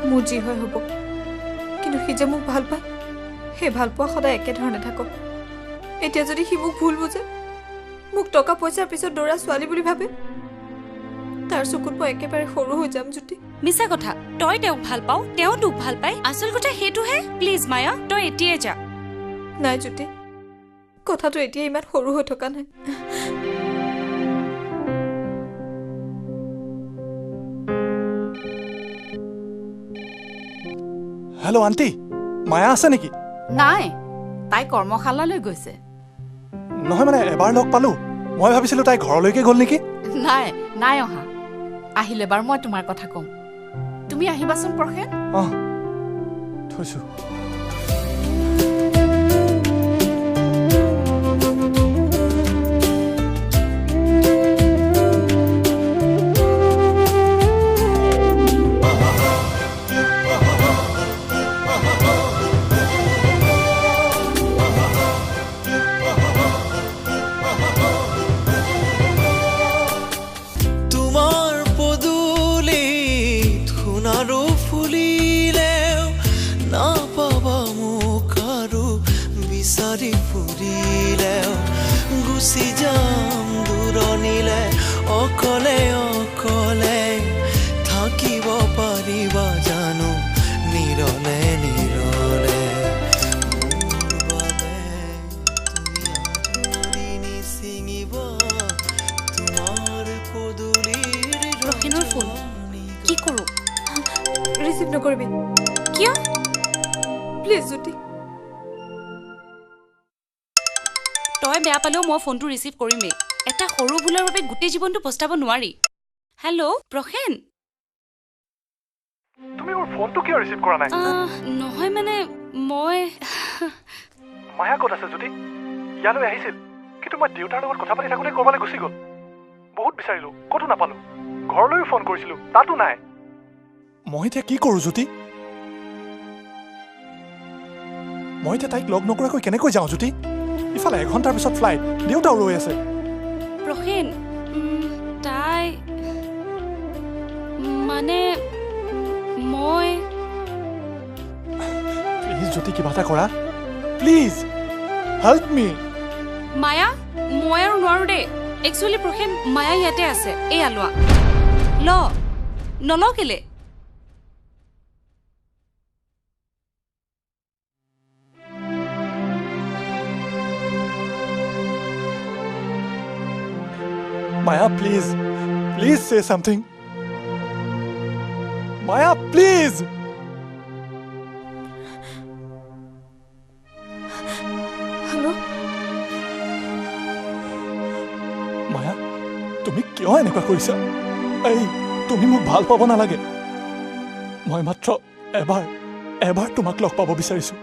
মোৰ যি হয় হ'ব, কিন্তু সি যে মোক ভাল পায়, সেই ভাল পোৱা সদায় একেধৰণে থাকক। এতিয়া যদি সি মোক ভুল বুজে, মোক টকা পইচাৰ পিছত দৌৰা ছোৱালী বুলি ভাবে, তাৰ চকুত মই একেবাৰে সৰু হৈ যাম জ্যোতি। মিছা কথা, তই তেওঁক ভাল পাওঁ, তেওঁ তোক ভাল পায়, আচল কথা সেইটোহে। প্লিজ মায়া, তই এতিয়াই যা। নাই জ্যোতি, কথাটো এতিয়া ইমান সৰু হৈ থকা নাই। হেল্ল' আণ্টি, মায়া আছে নেকি? নাই, তাই কৰ্মশালালৈ গৈছে। নহয় মানে এবাৰ লগ পালো, মই ভাবিছিলো তাই ঘৰলৈকে গ'ল নেকি। নাই নাই অহা, আহিলে বাৰু মই তোমাৰ কথা ক'ম। তুমি আহিবাচোন প্ৰসেন। অঁ, থৈছোঁ। গুচি যাম দূৰণিলে, অকলে অকলে থাকিব পাৰিবা জানো নিৰলে নিৰলে? মোৰ বাবে তুমি নিচিঙিব তোমাৰ পদূলিৰ। প্ৰসেনৰ ফোন, কি কৰোঁ? ৰিচিভ নকৰিবি। কিয়? প্লিজ জ্যোতি। তই বেয়া পালেও মই ফোনটো ৰিচিভ কৰিমেই। এটা সৰু ভুলৰ বাবে গোটেই জীৱনটো পস্তাব নোৱাৰি। হেল্ল' প্ৰসেন, তুমি মোৰ ফোনটো কিয় ৰিচিভ কৰা নাই? নহয় মানে মই। মায়া ক'ত আছে জ্যোতি? ইয়ালৈ আহিছিল, কিন্তু মই দেউতাৰ লগত কথা পাতি থাকোঁতে ক'ৰবালৈ গুচি গ'ল। বহুত বিচাৰিলোঁ, ক'তো নাপালোঁ। ঘৰলৈও ফোন কৰিছিলোঁ, তাতো নাই। মই এতিয়া কি কৰোঁ জ্যোতি? মই এতিয়া তাইক লগ নকৰাকৈ কেনেকৈ যাওঁ জ্যোতি? ইফালে এঘণ্টাৰ পিছত ফ্লাইট, দেউতাও ৰৈ আছে। প্ৰসেন, তাই মানে মই। প্লিজ জ্যোতি, কিবা এটা কৰা, প্লিজ হেল্প মি। মায়া, মই আৰু নোৱাৰো দেই। একচুৱেলি প্ৰসেন, মায়া ইয়াতে আছে। এই আলোৱা ল, নল কেলে? Maya, please, please say something. Maya, please. Hello? Maya, তুমি কিয় এনেকুৱা কৰিছা? এই, তুমি মোক ভাল পাব নালাগে। মই মাত্ৰ এবাৰ এবাৰ তোমাক লগ পাব বিচাৰিছোঁ।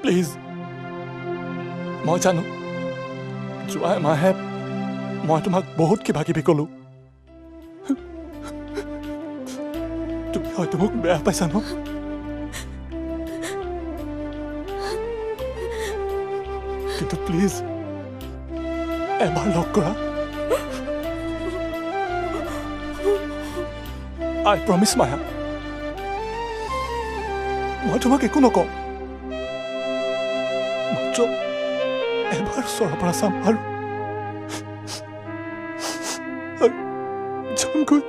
প্লিজ। মই জানো যোৱা এমাহে মই তোমাক বহুত কিবা কিবি ক'লো। তুমি হয়তো মোক বেয়া পাইছা ন? কিন্তু প্লিজ এবাৰ লগ কৰা। আই প্ৰমিছ মায়া, মই তোমাক একো নকওঁ। মাত্ৰ এবাৰ ওচৰৰ পৰা চাম আৰু যামগৈ।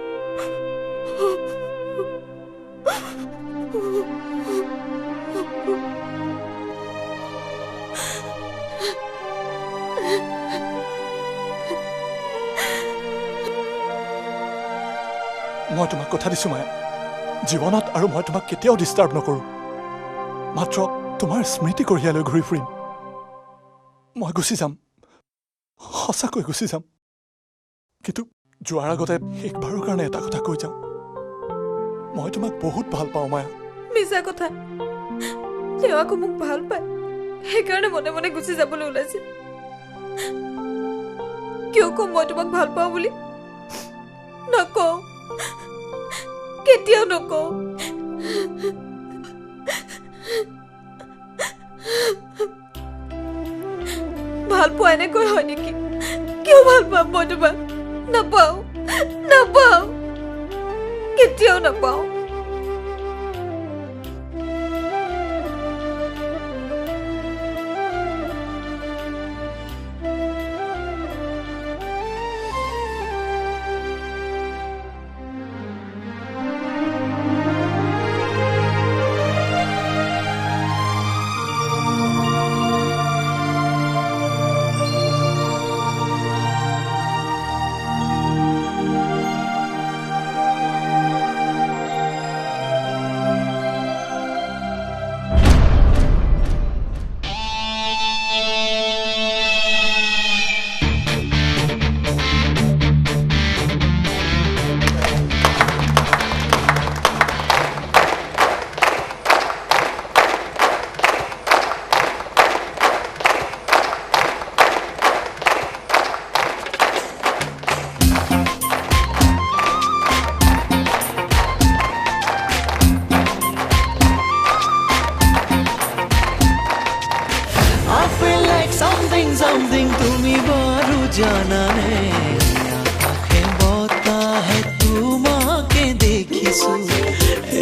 মই তোমাক কথা দিছোঁ মায়া, জীৱনত আৰু মই তোমাক কেতিয়াও ডিষ্টাৰ্ব নকৰোঁ। মাত্ৰ তোমাৰ স্মৃতি কঢ়িয়াই লৈ ঘূৰি ফুৰিম। মই গুচি যাম সঁচাকৈ গুচি যাম, কিন্তু যোৱাৰ আগতে শেষবাৰৰ কাৰণে এটা কথা কৈ যাওঁ, মই তোমাক বহুত ভাল পাওঁ মায়া। মিছা কথা, তেওঁ আকৌ মোক ভাল পায় সেইকাৰণে মনে মনে গুচি যাবলৈ ওলাইছে। কিয় কম মই তোমাক ভাল পাওঁ বুলি? নকওঁ, কেতিয়াও নকওঁ। ভাল পোৱা এনেকৈ হয় নেকি? কিয় ভাল পাম মই তোমাক? নাপাওঁ, নাপাওঁ, কেতিয়াও নাপাওঁ। Something তুমি বাৰু জানানে, আকাশে বতাহে তোমাকে দেখিছো,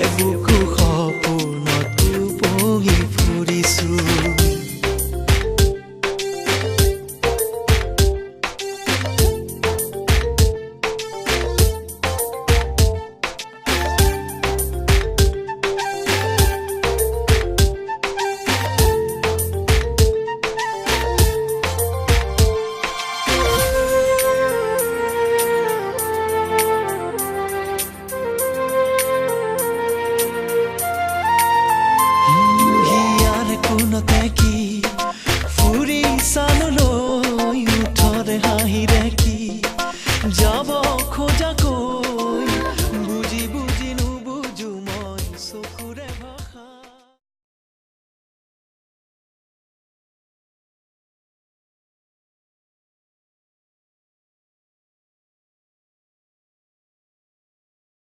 এবুকু সপোনত উপঙি ফুৰিছো। ফুৰি চালো লৈ উঠৰে হাঁহিৰে কি যাব খোজা।